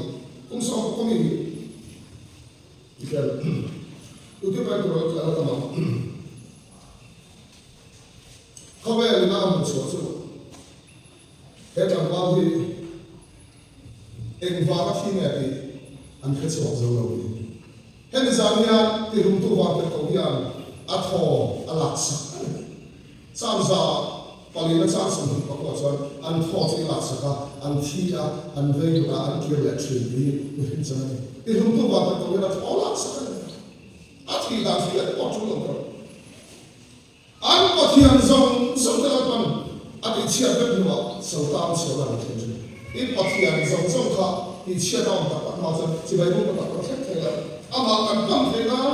Kum 10 mi hi tihian Utupai tur a la tam ang. Khawvel in a hmuh chhuah chu he tlangval hi engvanga thi nge tih an hre chhuak zo lo ni. Hemi zan hian tihlumtu vantirhkoh hian a thaw a laksak a ni. Chang 4 na chang 24 chuan an thaw chu i laksak a, an thi a, an vei lut a, an kir leh thin tih hi mihring chan a ni. Tihlumtu vantirhkoh hian a thaw laksak a ni. thih dan hriat pawh ṭul lo tur. An Pathian zawng zawng te Lalpan a tihchhiat vek hnuah Sultan chhiah lan a thleng thin. I Pathian zawng zawng kha tihchhiat a awm tak tak hma chuan chibai bawk tak tak thleng thei lo. Amah kan pan thei nan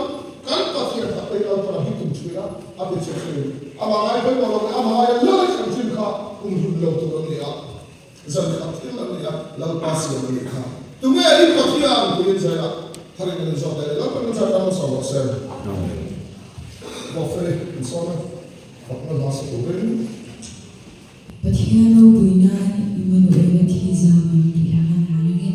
kan Pathian tak te hi Lalpan a hit tum thin a, a tichhe thin. Amah ngai pawimawh lo leh amah aia lal a thlen thin kha kum hlun lo tur an ni a, zan khat thil an ni a, Lalpa siam a nih kha. Tunge i Pathian tiin zai a, tharin an inzawt leh Lalpan min zai tan hmasa rawh se. Bawkfeli insawn a, fakna hla sa turin. Pathian ropui nan Immanuela thi zam an tih a kan hlan ange.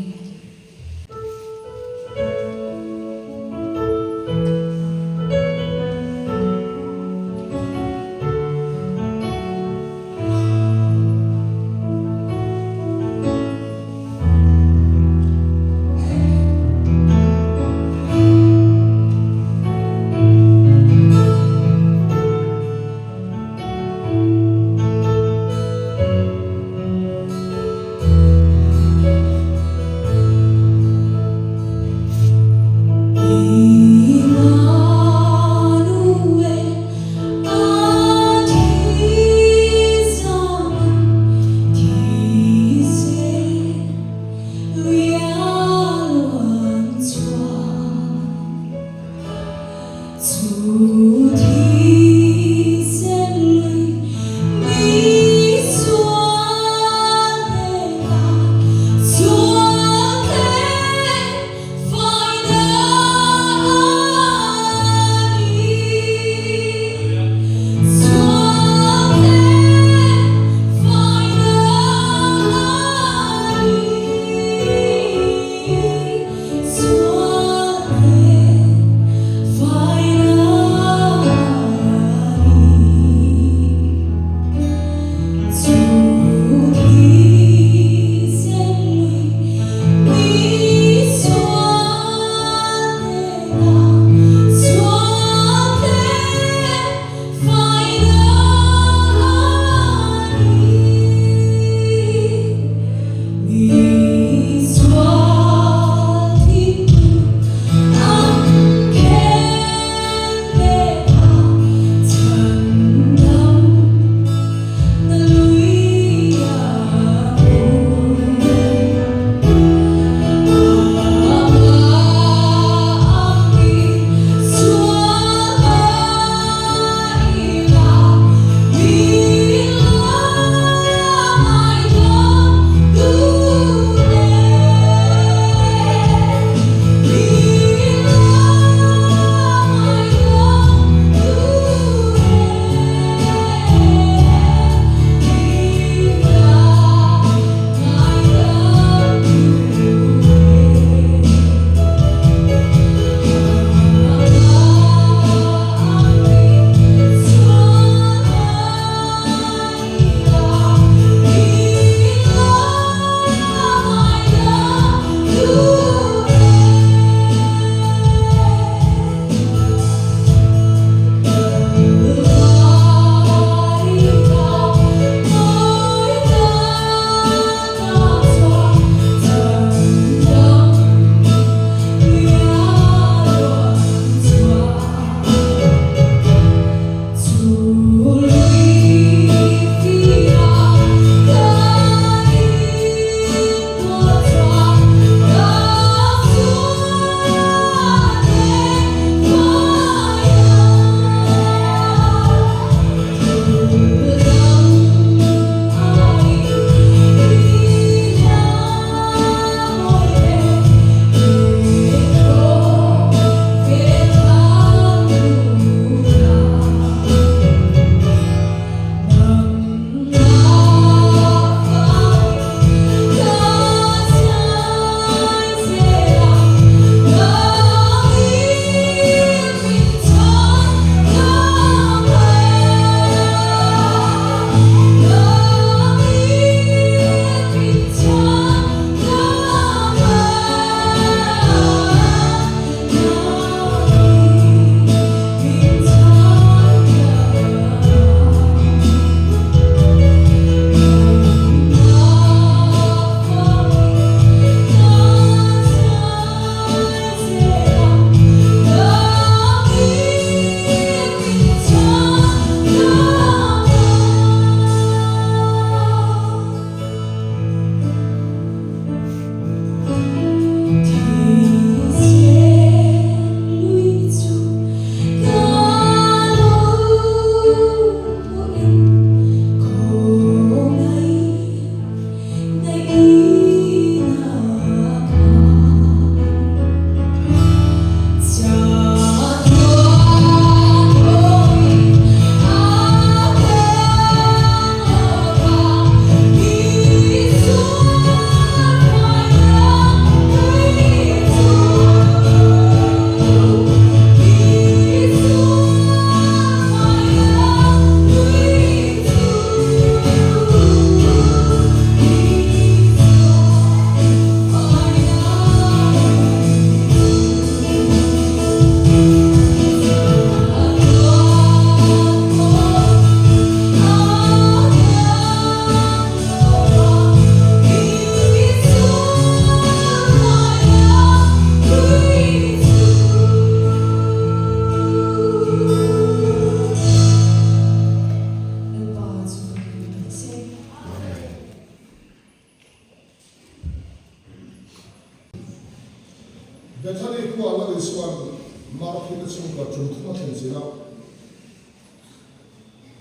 Bethany khua Lal Isua'n Marthi te chhungkua tum thum a thlen zin a,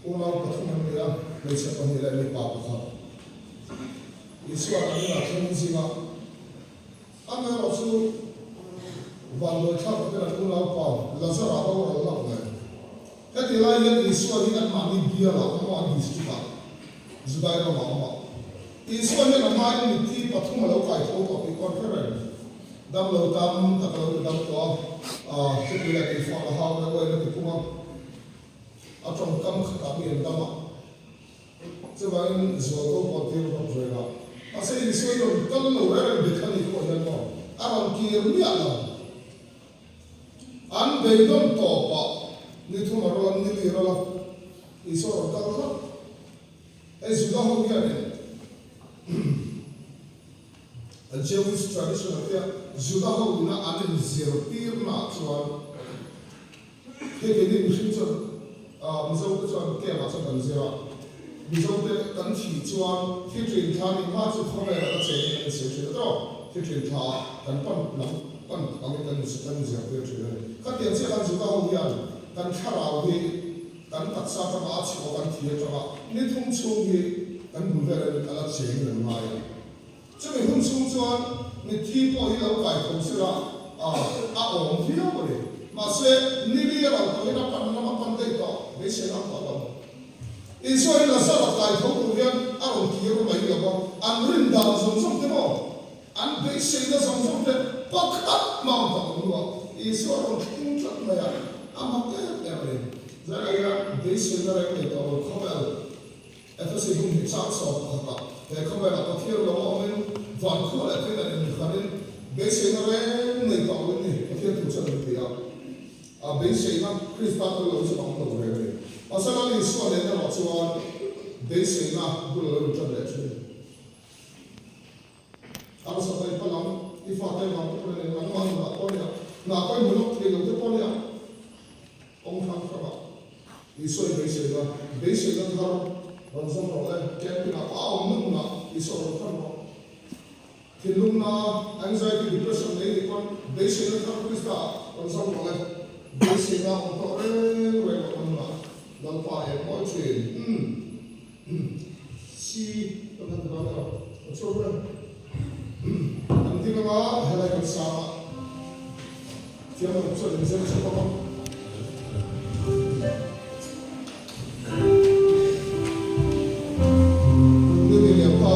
unau pathum an ni a, hmeichhe pahnih leh mipa pakhat. Isua'n an inah thleng zing a, amaherawh chu vanduai thlak takin an unaupa Lazara boral hlauh nen. Heti lai hian Isua hi anmahni bialah a awm a, an district-ah, Judai ramah a awm a. Isua hian a hmain mitthi pathum a lo kai tho tawh tih pawh an hre reng. Dam lo tam tak a lo ti dam tawh a, thupui leh tuifang a hau leh uain a ti pung a, a tawngkam khatah mi an dam a. Chuvangin zualko pawh tir vat reng a. Mahse Isua hi rawn kal lo reng reng Bethany khuah hian maw a rawn kir miah lo. An beidawn tawpah ni thum a rawn ni lir a la, Isua rawn kal tlat. Hei Juda ho hianin a Jewish tradition a tia Juda ho ina an inzirtirnaah chuan hei keini mihring chuan Mizo te chuan camp ah chuan kan zir a, Mizo te kan thih chuan thi thin thla nih hma chu khawvelah ka cheng in kan insawi thin a tawk, thi thin thla ah kan pan lam pan angin kan kan inzirtir thin a ni. Khatiang chiah khan Juda ho hian kan thlarau hi Kan taksa atanga a chhuah kan thi atanga ni thum chhung hi kan bul vel a la cheng in an ngai a. Chumi hun chhung chuan mitthi pawh hi lo kai tho sela a a awm viau a ni. Mahse, ni li a lo tawhin a pan lam a pan daih tawh beisei lam tawh lo. Isua hi Lazara kai tho tur hian a rawn kir mai lo va, an rin dan zawng zawng te maw, an beiseina zawng zawng te pakhat hma ang tawh lo hnuah Isua a rawn thleng tlat mai a, a mak em em a ni. Zan aia beiseina reng nei tawh lo khawvel Efesi hun hi chang sawm pakhatah he khawvelah Pathian lo a awmin van khua leh thil an inmikhanin beiseina reng nei tawh lo in ni Pathian thu chuan min ti a. A beiseina Krista tel lo hi chu a awm lo reng a ni. Mahse Lal Isua nen erawh chuan beiseina bul a lo inṭan leh ṭhin. Harsatna i palang, i fate vang te pawh nia, nangmah nunah pawh nia, hna pawh i hmu lawk thei lo te pawh nia, kawng hrang hrangah Isua i beiseina, beiseina thar rawn zawm rawh le, camping ah pawh a awmna hmunah Isua rawn pan rawh. Thinlungna, anxiety, depression nei nih pawn beiseina thar Krista ah rawn zawm rawh le, beiseina awm tawh reng reng rawh na hmunah Lalpa em mawi thin. Si kan han ti dawn emaw kan chhuak reng. Kan ding anga helai kan sang a, thiam lo chuan in zir chhuak ang a. Ni ni lian ta.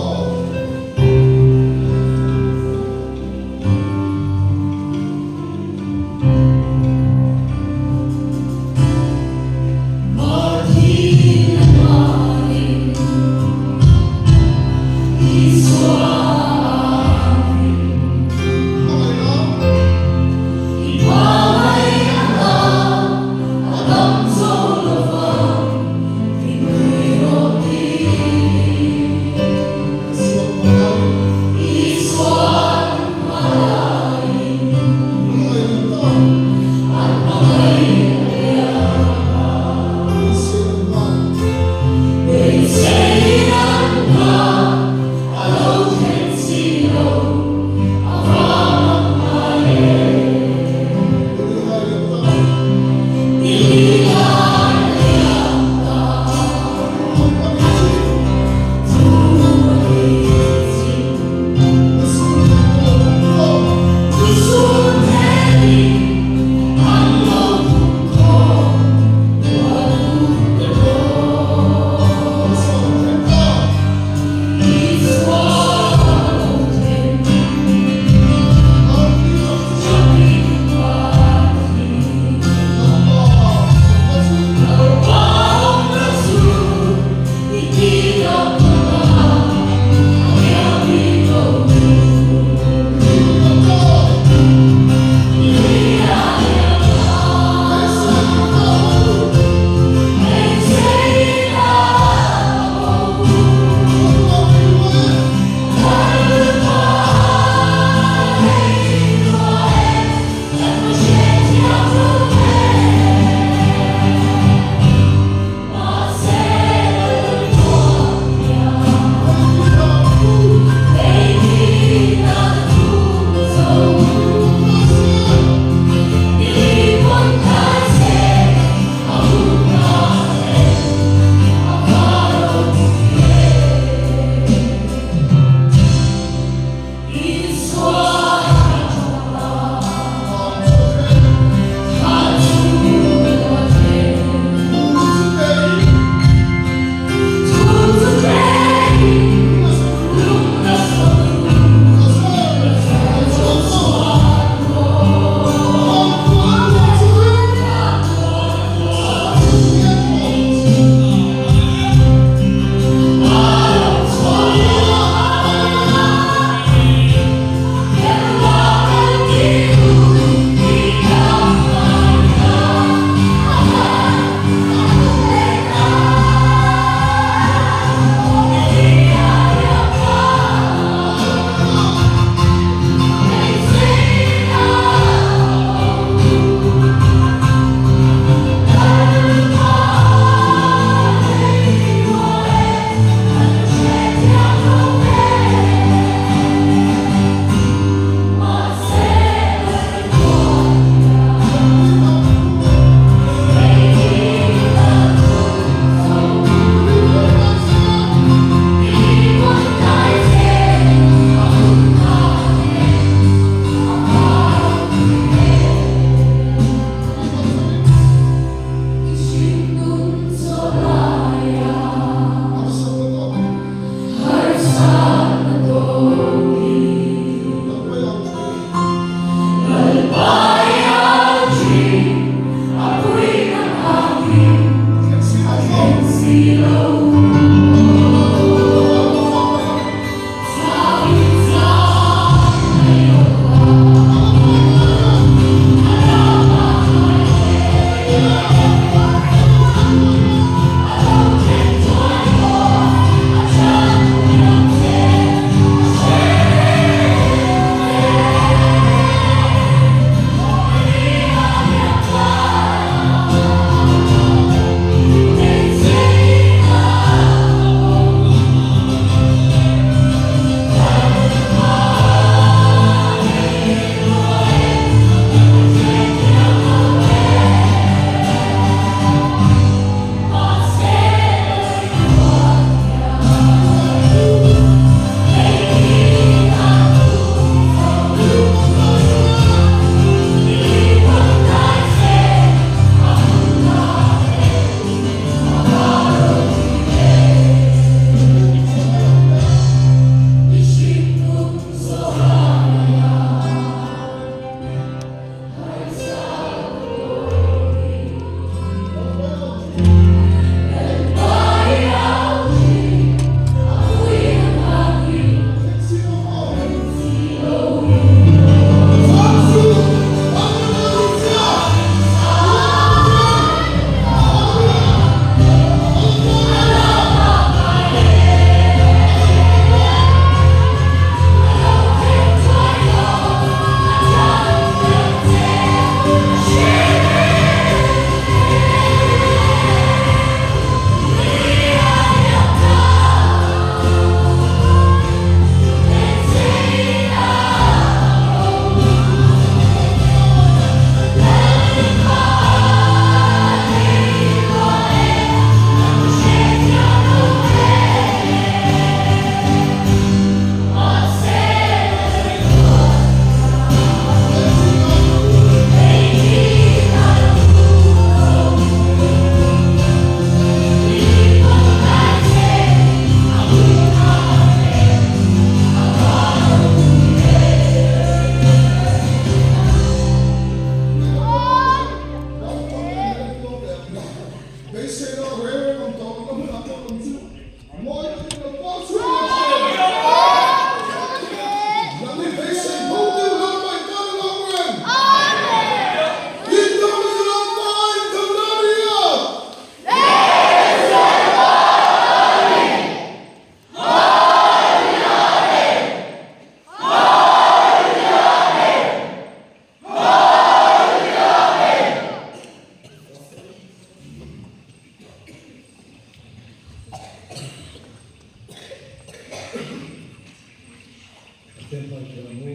Pathian hmai ṭhen ang u.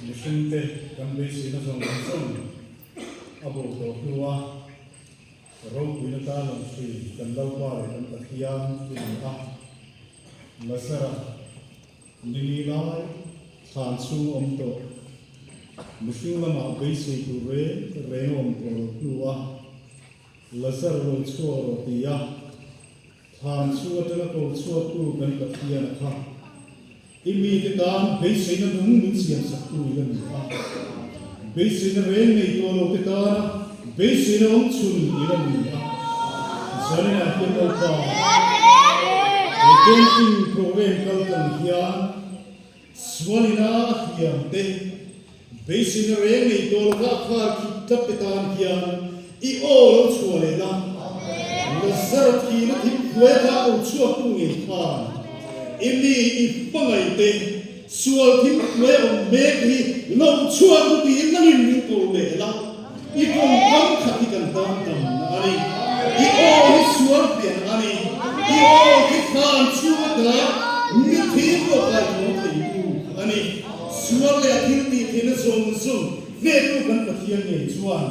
Mihringte kan beiseina zawng zawng a bo tawh hnua ropuina tan lang ṭhin kan Lalpa leh kan Pathian i ni a. Lazara ni li lai thlan chhung awm tawh mihring lamah beisei tur reng reng a awm tawh lo hnua Lazar lo chhuak rawh ti a Thlan chu atanga ko chhuaktu kan Pathian a kha. I mite tan beiseina nung min siamsaktu i la ni a. Beiseina reng nei tawh lo te tana beiseina awm chhun i la ni a. Zaninah hian Lalpa, he camping program kal tlang hian sualina a hliam te, beiseina reng nei tawh lova a khar khip tlat te tan hian i aw lo chhuah leh la. Lazara thihna thim hnuai kha ko chhuaktu ngei khan i mi i hmangaih te sual thim hnuai awm mek hi lo chhuak u tiin nangin min ko leh la. I tawngkam khat hi kan tan damna a ni. I aw hi sual pian a ni. I aw hi thlan chhung ata mithi pawh kaitho theitu a ni. Sual leh a thil tih theihna zawng zawng hnehtu kan Pathian ngei chuan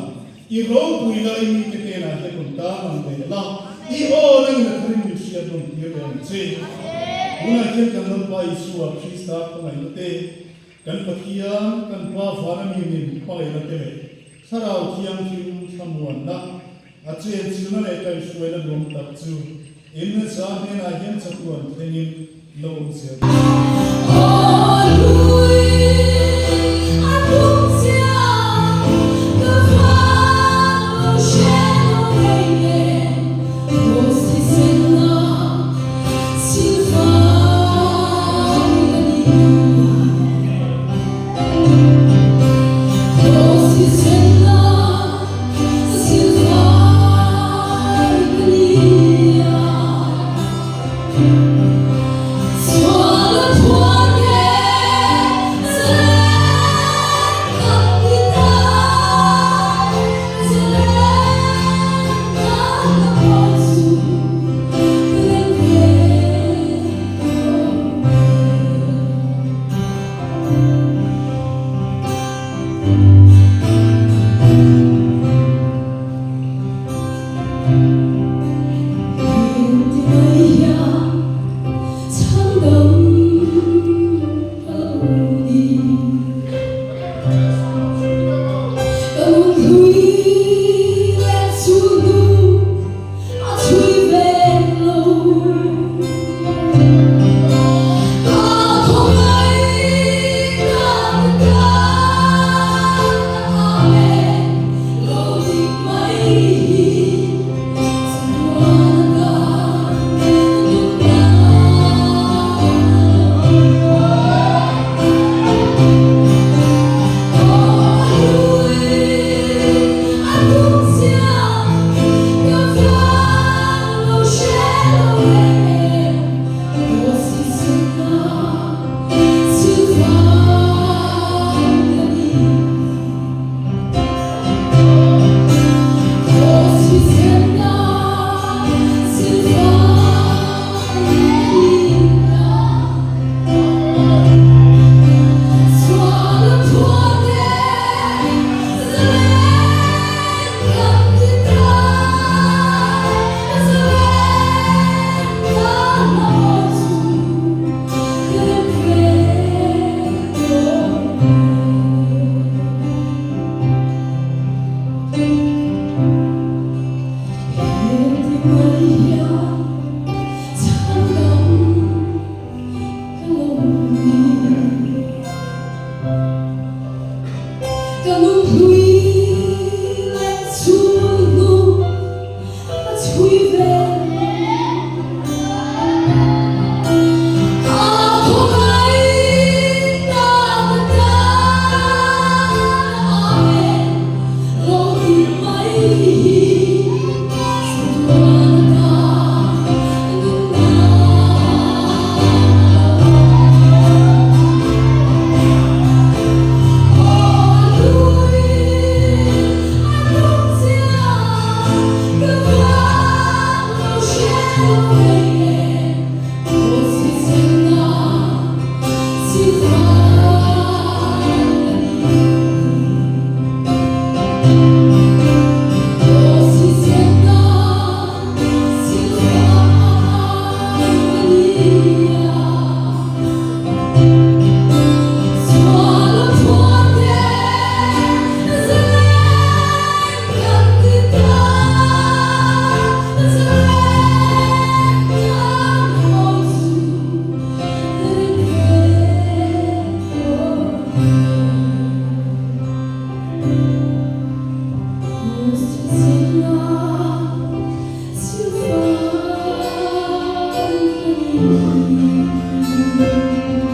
i ropuina i mite hnenah hian rawn tan ang leh la, i aw nangin a tharin min hriat rawn tir leh ang che. Tunah hian kan Lalpa Isua Krista khawngaihna te, Kan Pathian, kan Pa vana mi min hmangaihna te leh Thlarau Thianghlim thlamuanna, a chenchilna leh kaihhruaina nuam tak chu in za hnenah hian chatuan thlengin lo awm zel teh.